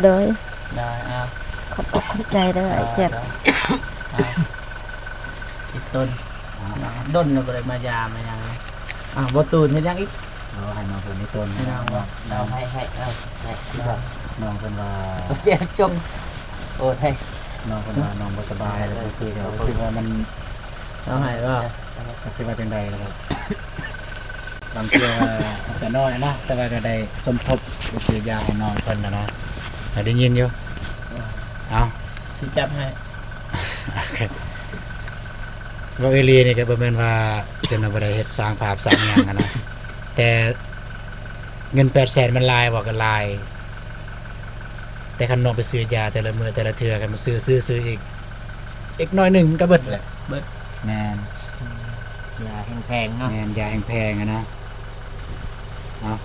ໂດຍ ໄດ້ ອ້າວ ຂອບອົກຂອບໃຈເດີ ອ້າຍແຈັບ. ໂດຍ ໂດຍ ອ້າວ ອີ່ຕົນ ດົນແລ້ວບໍ່ໄດ້ມາຢາມມາຫຍັງ. ອ້າວ ບໍ່ຕູນເຮັດຫຍັງອີກ? ເອົາໃຫ້ນ້ອງເພິ່ນອີ່ຕົນ ໃຫ້ນ້ອງບໍ່? ເອົາໃຫ້ ໃຫ້ ເອົາໃຫ້ ນ້ອງເພິ່ນວ່າ ເຈັບຈົງ ໂອ ໃຫ້ ນ້ອງເພິ່ນວ່ານ້ອງບໍ່ສະບາຍ ແລ້ວຊິ ຮູ້ສຶກວ່າມັນ ເອົາໃຫ້ບໍ່? ເອີ ຈັກຊິວ່າຈັ່ງໃດລະ ບາງເທື່ອອາດຈະນ້ອຍນະ ແຕ່ວ່າກໍໄດ້ສົມທົບໄປຊື້ຢາໃຫ້ນ້ອງເພິ່ນນະນະ ກໍໄດ້ຍິນຢູ່. ເອົາ ຊິຈັດໃຫ້. ໂອເຄ ເວົ້າອີ່ຫຼີນີ້ກໍບໍ່ແມ່ນວ່າ ເປັນວ່າບໍ່ໄດ້ເຮັດສ້າງພາບສ້າງຫຍັງຫັ້ນນະ ແຕ່ເງິນແປດແສນມັນຫຼາຍບໍ່? ກໍຫຼາຍ ແຕ່ຄັນນ້ອງໄປຊື້ຢາແຕ່ລະມື້ແຕ່ລະເທື່ອ ຄັນມາຊື້ ຊື້ ຊື້ອີກ ອີກໜ້ອຍໜຶ່ງມັນກໍເບິດແຫຼະ. ເບິດ. ແມ່ນ. ອືມ ຢາແຮງໆເນາະ. ແມ່ນ ຢາແຮງໆຫັ້ນນະ. ເອົາ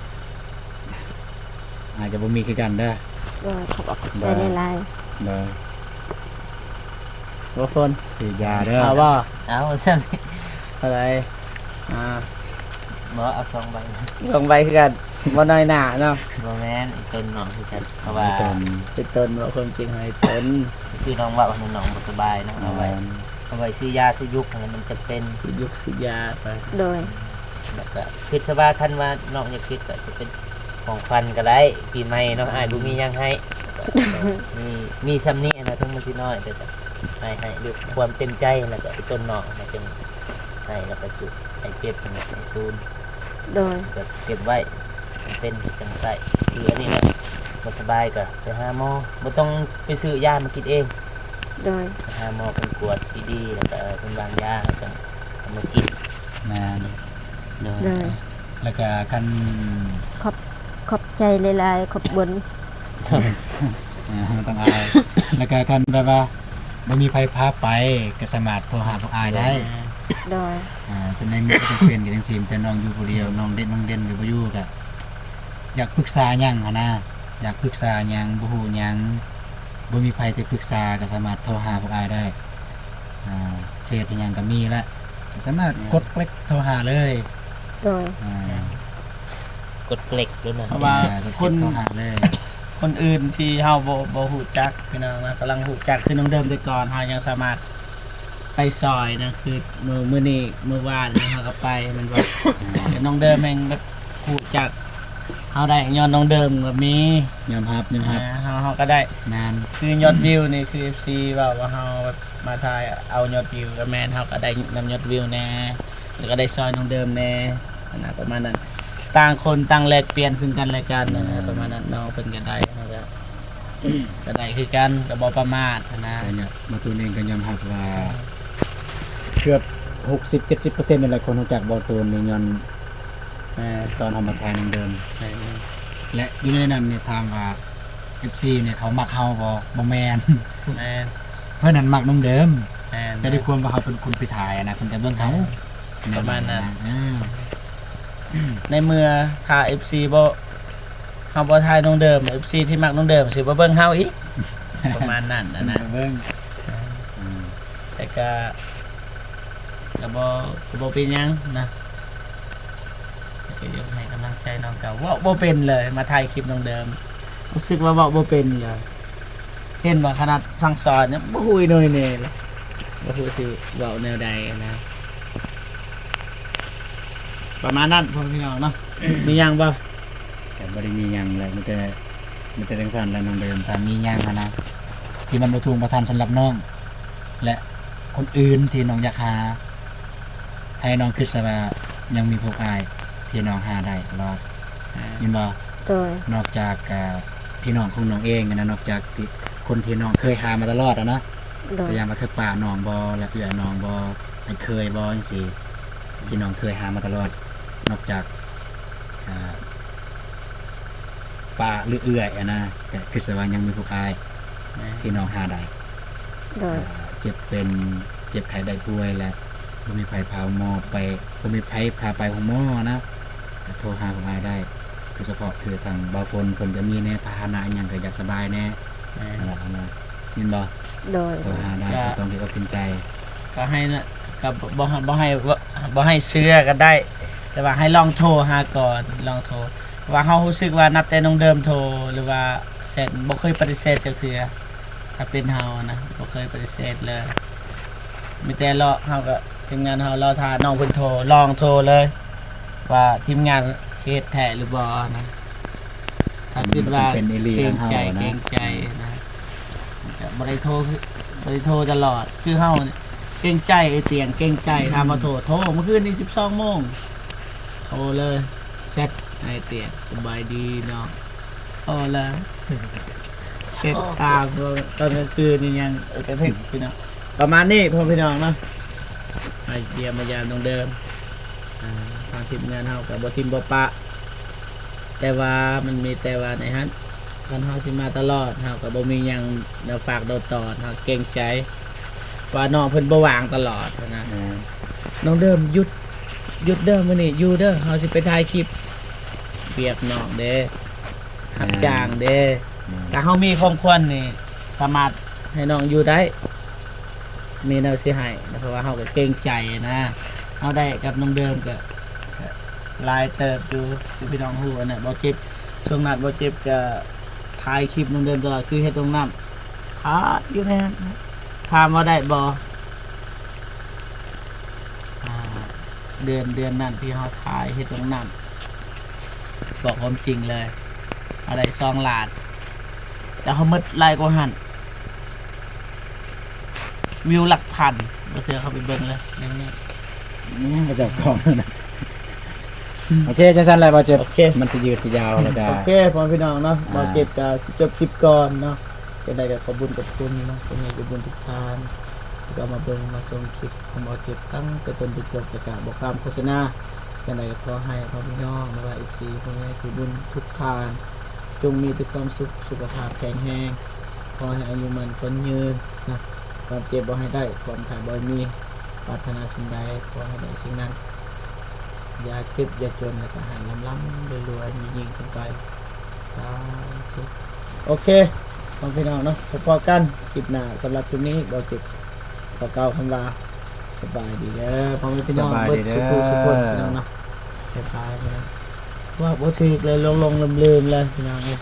ອາດຈະບໍ່ມີຄືກັນເດີ. ໂດຍ ຂອບອົກຂອບໃຈຫຼາຍໆ. ໂດຍ ບໍ່ຝົນ ຊື້ຢາເດີ. ເອົາບໍ່? ເອົາຊັ້ນ. ເທົ່າໃດ? ອ່າ ບໍ່ ເອົາສອງໃບ. ສອງໃບຄືກັນ ບໍ່ນ້ອຍໜ້າເນາະ. ບໍ່ແມ່ນ ອີ່ຕົນນ້ອງຄືກັນ ເພາະວ່າ ອີ່ຕົນ ອີ່ຕົນເວົ້າຄວາມຈິງໃຫ້ຕົນ ຄືນ້ອງເວົ້ານັ້ນ ນ້ອງບໍ່ສະບາຍເນາະ. ເອົາໄວ້ ແມ່ນ ເອົາໄວ້ຊື້ຢາຊື້ຍຸກຫັ້ນ ມັນຈຳເປັນ ຊື້ຍຸກຊື້ຢາໄປ. ໂດຍ ແລ້ວກໍຄິດຊະວ່າ ຄັນວ່ານ້ອງຢາກເກັບກໍຊິເປັນຂອງຂວັນກໍໄດ້ ປີໃໝ່ເນາະ. ອືມ ອ້າຍບໍ່ມີຫຍັງໃຫ້ ມີ ມີຊ່ຳນີ້ນະ ເຖິງມັນຊິນ້ອຍ ແຕ່ກໍໃຫ້ ໃຫ້ດ້ວຍຄວາມເຕັມໃຈ ແລ້ວກໍອີ່ຕົນນ້ອງໃຫ້ເປັນ ໃຫ້ແລ້ວກໍຈຸ ໃຫ້ເກັບໃຫ້ຕູນ. ໂດຍ ແບບເກັບໄວ້ ຈຳເປັນຈັ່ງໃຊ້. ຄືອັນນີ້ແຫຼະ ບໍ່ສະບາຍກໍໄປຫາໝໍ ບໍ່ຕ້ອງໄປຊື້ຢາມາກິນເອງ. ໂດຍ ໄປຫາໝໍເພິ່ນກວດດີໆ ແລ້ວກໍເພິ່ນວາງຢາ ແລ້ວກໍເອົາມາກິນ. ແມ່ນ. ໂດຍ ໂດຍ ແລ້ວກໍຄັນ ຂອບ ຂອບໃຈຫຼາຍໆ ຂອບບຸນ. ເອີ ບໍ່ຕ້ອງອາຍ. ແລ້ວກໍຄັນແບບວ່າບໍ່ມີໃຜພາໄປ ກໍສາມາດໂທຫາພວກອ້າຍໄດ້. ໂດຍ ອ່າ ແຕ່ໃນມື້ທີ່ຈຳເປັນກໍຈັ່ງຊີ້ ແຕ່ນ້ອງຢູ່ຜູ້ດຽວ ນ້ອງເດັ່ນ ນ້ອງເດັ່ນກໍບໍ່ຢູ່ ກໍຢາກປຶກສາຫຍັງຫັ້ນນະ ຢາກປຶກສາຫຍັງ ບໍ່ຮູ້ຫຍັງ ບໍ່ມີໃຜທີ່ປຶກສາ ກໍສາມາດໂທຫາພວກອ້າຍໄດ້. ອ່າ ເຟສອີ່ຫຍັງກໍມີແຫຼະ. ສາມາດກົດເລັກໂທຫາເລີຍ. ໂດຍ ອ່າ ກົດເລັກໂລດນະ ເພາະວ່າ ອ່າ ຄົນ ກົດເລັກໂທຫາເລີຍ. ຄົນອື່ນທີ່ເຮົາບໍ່ ບໍ່ຮູ້ຈັກພີ່ນ້ອງນະ ກຳລັງຮູ້ຈັກ ຄືນ້ອງເດີມແຕ່ກ່ອນ ເຮົາຍັງສາມາດໄປຊ່ອຍນະ ຄືມື້ ມື້ນີ້ ມື້ວານນີ້ເຮົາກໍໄປແມ່ນບໍ່? ແຕ່ນ້ອງເດີມແມ່ນແບບຮູ້ຈັກ ເຮົາໄດ້ຍ້ອນນ້ອງເດີມກໍມີ. ຍອມຮັບ ຍອມຮັບ ອ່າ ເຮົາ ເຮົາກໍໄດ້ ແມ່ນ ຄືຍອດວິວນີ້ ຄືເອັຟຊີເວົ້າວ່າເຮົາແບບມາຖ່າຍເອົາຍອດວິວ ກໍແມ່ນ ເຮົາກໍໄດ້ນຳຍອດວິວແດ່ ແລ້ວກໍໄດ້ຊ່ອຍນ້ອງເດີມແດ່ຫັ້ນນະ ປະມານນັ້ນ. ຕ່າງຄົນຕ່າງແລກປ່ຽນຊຶ່ງກັນແລະກັນຫັ້ນນະ ອ່າ ປະມານນັ້ນ. ນ້ອງເພິ່ນກໍໄດ້ ເຮົາກໍ ກໍໄດ້ຄືກັນ ກໍບໍ່ປະໝາດຫັ້ນນະ. ກໍຍອມ ບ່າວຕູນເອງກໍຍອມຮັບວ່າ ອ່າ ເກືອບຫົກສິບເຈັດສິບເປີເຊັນນີ້ແຫຼະ ຄົນຮູ້ຈັກບ່າວຕູນນີ້ຍ້ອນ ອ່າ ຕອນເຮົາມາຖ່າຍນຳເດີມ. ແມ່ນ ແລະ ຢູ່ໃນນັ້ນນີ້ຖາມວ່າ ເອັຟຊີນີ້ເຂົາມັກເຮົາບໍ່? ບໍ່ແມ່ນ ແມ່ນ ເພິ່ນນັ້ນມັກນ້ອງເດີມ. ແມ່ນ ແຕ່ດ້ວຍຄວາມວ່າເຮົາເປັນຄົນໄປຖ່າຍນະ ເພິ່ນກໍເບິ່ງເຮົາ ແມ່ນ ປະມານນັ້ນ ເອີ ໃນເມື່ອຖ້າເອັຟຊີບໍ່ ເຮົາບໍ່ຖ່າຍນ້ອງເດີມ ເອັຟຊີທີ່ມັກນ້ອງເດີມຊິບໍ່ເບິ່ງເຮົາອີກ ປະມານນັ້ນນະ ເບິ່ງ ເອີ ອືມ ແຕ່ກະ ກະບໍ່ ກະບໍ່ເປັນຫຍັງນະ ແຕ່ກະຢາກໃຫ້ກຳລັງໃຈນ້ອງເກົ່າ. ເວົ້າບໍ່ເປັນເລີຍ ມາຖ່າຍຄລິບນ້ອງເດີມ ຮູ້ສຶກວ່າເວົ້າບໍ່ເປັນເລີຍ. ເຫັນວ່າຂະໜາດສັ່ງສອນຍັງບໍ່ຮູ້ອີໂນອີເນເລີຍ ບໍ່ຮູ້ຊິເວົ້າແນວໃດນະ. ປະມານນັ້ນ ພໍ່ແມ່ພີ່ນ້ອງເນາະ. ມີຫຍັງບໍ່? ກໍບໍ່ໄດ້ມີຫຍັງແຫຼະ ມີແຕ່ ມີແຕ່ຈັ່ງຊັ້ນແຫຼະນ້ອງເດີມ. ຖ້າມີຫຍັງຫັ້ນນະ ທີ່ມັນບໍ່ທຸ່ງບໍ່ທັນສຳລັບນ້ອງ ແລະ ຄົນອື່ນທີ່ນ້ອງຢາກຫາ ໃຫ້ນ້ອງຄິດຊະວ່າຍັງມີພວກອ້າຍທີ່ນ້ອງຫາໄດ້ຕະຫຼອດ ແມ່ນ ແມ່ນບໍ່? ໂດຍ ນອກຈາກ ອ່າ ພີ່ນ້ອງຂອງນ້ອງເອງຫັ້ນນະ ນອກຈາກທີ່ ຄົນທີ່ນ້ອງເຄີຍຫາມາຕະຫຼອດຫັ້ນນະ ໂດຍ ກໍຢ່າງວ່າຄືປ້ານ້ອງບໍ ແລະ ເອື້ອຍນ້ອງບໍ ອ້າຍເຄີຍບໍ ຈັ່ງຊີ້ ທີ່ນ້ອງເຄີຍຫາມາຕະຫຼອດ ນອກຈາກ ອ່າ ປ້າ ຫຼື ເອື້ອຍຫັ້ນນະ ກໍຄິດຊະວ່າຍັງມີພວກອ້າຍ ແມ່ນ ທີ່ນ້ອງຫາໄດ້ ໂດຍ ອ່າ ເຈັບເປັນ ເຈັບໄຂ້ໄດ້ປ່ວຍ ແລະ ບໍ່ມີໃຜພາໝໍໄປ ບໍ່ມີໃຜພາໄປໂຮງໝໍນະ ກໍໂທຫາພວກອ້າຍໄດ້ ໂດຍສະເພາະຄືທາງບ່າວຝົນເພິ່ນກໍມີແດ່ ພາຫະນະຫຍັງກໍຢາກສະບາຍແດ່ ແມ່ນ ຫັ້ນນະ ແມ່ນບໍ່? ໂດຍ ໂທຫາໄດ້ ກໍ ບໍ່ຕ້ອງເຮັດອົກເຮັດໃຈ ກໍໃຫ້ນະ ກໍບໍ່ ບໍ່ໃຫ້ ບໍ່ໃຫ້ເຊື່ອກໍໄດ້ ແຕ່ວ່າໃຫ້ລອງໂທຫາກ່ອນ ລອງໂທ ເພາະວ່າເຮົາຮູ້ສຶກວ່ານັບແຕ່ນ້ອງເດີມໂທ ຫຼືວ່າແຊັດ ບໍ່ເຄີຍປະຕິເສດຈັກເທື່ອ ຖ້າເປັນເຮົານະ ບໍ່ເຄີຍປະຕິເສດເລີຍ ມີແຕ່ລໍ ເຮົາກໍ ທີມງານເຮົາລໍຖ້ານ້ອງເພິ່ນໂທ ລອງໂທເລີຍ ວ່າທີມງານຊິເຮັດແທ້ຫຼືບໍ່ນະ. ຖ້າຄິດວ່າເປັນອີ່ຫຼີ ເກງໃຈ ເກງໃຈນະ ຈະບໍ່ໄດ້ໂທ ບໍ່ໄດ້ໂທຕະຫຼອດ ຄືເຮົາເກງໃຈ ໄອ້ຕຽງເກງໃຈ ຖາມວ່າໂທ ໂທ ມື້ຄືນນີ້ສິບສອງໂມງ ໂທເລີຍ ແຊັດ ໄອ້ຕຽງ ສະບາຍດີເນາະ ໂທເລີຍ ເຊັດຕາມຕອນກາງຄືນນີ້ຍັງ ເອີ ກະຖືກພີ່ນ້ອງ ປະມານນີ້ພໍ່ພີ່ນ້ອງເນາະ ມາຢ້ຽມມາຢາມນ້ອງເດີມ ອ່າ ທາງທີມງານເຮົາກໍບໍ່ຖິ້ມບໍ່ປະ ແຕ່ວ່າມັນມີແຕ່ວ່າໃນຫັ້ນ ຄັນເຮົາຊິມາຕະຫຼອດ ເຮົາກໍບໍ່ມີຫຍັງແນວຝາກໂດດຕອນ ເຮົາເກງໃຈ ວ່ານ້ອງເພິ່ນບໍ່ວ່າງຕະຫຼອດນະ ແມ່ນ ນ້ອງເດີມ ຢຸດ ຢຸດເດີ ມື້ນີ້ຢູ່ເດີ ເຮົາຊິໄປຖ່າຍຄລິບ ວຽກນອກເດ້ ຮັບຈ້າງເດ້ ແມ່ນ ຖ້າເຮົາມີຂອງຂວັນນີ້ ສາມາດໃຫ້ນ້ອງຢູ່ໄດ້ ມີແນວຊິໃຫ້ນະ ເພາະວ່າເຮົາກໍເກງໃຈນະ ເຮົາໄດ້ກັບນ້ອງເດີມກໍ ກໍຫຼາຍເຕີບຢູ່ ຄືພີ່ນ້ອງຮູ້ຫັ້ນນະ ບໍ່ເຈັບ ຊ່ວງນັ້ນບໍ່ເຈັບກໍຖ່າຍຄລິບນ້ອງເດີມຕະຫຼອດ ຄືເຮັດນ້ອງນ້ຳ ພາດຢູ່ໃນນັ້ນ ຖາມວ່າໄດ້ບໍ່? ອ່າ ເດືອນ ເດືອນນັ້ນທີ່ເຮົາຖ່າຍເຮັດນ້ອງນ້ຳ ບອກຄວາມຈິງເລີຍ ເຮົາໄດ້ສອງລ້ານ ແຕ່ເຮົາໝົດຫຼາຍກວ່າຫັ້ນ ວິວຫຼັກພັນ ບໍ່ເຊື່ອເຂົ້າໄປເບິ່ງເລີຍ ນີ້ ນີ້ ນີ້ ພະເຈົ້າຂອງນະ. ໂອເຄ ຈັ່ງຊັ້ນແຫຼະ ບໍ່ເຈັບ ໂອເຄ ມັນຊິຍືດຊິຍາວແລ້ວກະ ໂອເຄ ພໍ່ພີ່ນ້ອງເນາະ ອ່າ ບໍ່ເຈັບກະຊິຈົບຄລິບກ່ອນເນາະ ຈັ່ງໃດກໍຂອບບຸນຂອບຄຸນເນາະ ຜູ້ໃຫຍ່ໃຈບຸນທຸກທ່ານ ທີ່ເຂົ້າມາເບິ່ງມາຊົມຄລິບຂອງບໍ່ເຈັບ ຕັ້ງແຕ່ຕົ້ນຈົນຈົບ ແລ້ວກະບໍ່ຂ້າມໂຄສະນາ ຈັ່ງໃດກໍຂໍໃຫ້ພໍ່ພີ່ນ້ອງ ຫຼືວ່າເອັຟຊີ ຜູ້ໃຫຍ່ໃຈບຸນທຸກທ່ານ ຈົ່ງມີແຕ່ຄວາມສຸກ ສຸຂະພາບແຂງແຮງ ຂໍໃຫ້ອາຍຸໝັ້ນຂວັນຍືນເນາະ ຄວາມເຈັບບໍ່ໃຫ້ໄດ້ ຄວາມໄຂ້ບໍ່ໃຫ້ມີ ປາດຖະໜາສິ່ງໃດຂໍໃຫ້ໄດ້ສິ່ງນັ້ນ ຢ່າເຈັບຢ່າຈົນ ແລ້ວກໍໃຫ້ລ່ຳໆລວຍໆຍິ່ງໆຂຶ້ນໄປ ສາທຸ. ໂອເຄ ພໍ່ພີ່ນ້ອງເນາະ ພໍ້ກັນຄລິບໜ້າ ສຳລັບຄລິບນີ້ ບໍ່ເຈັບ ຂໍກ່າວຄຳວ່າ ສະບາຍດີເດີພໍ່ແມ່ພີ່ນ້ອງ ສະບາຍດີເດີ ເບິດສູ່ຜູ້ສູ່ຄົນພີ່ນ້ອງເນາະ ເຮັດພາຍພີ່ນ້ອງ ເວົ້າບໍ່ຖືກເລີຍ ຫຼົງໆລືມໆເລີຍພີ່ນ້ອງເອີຍ.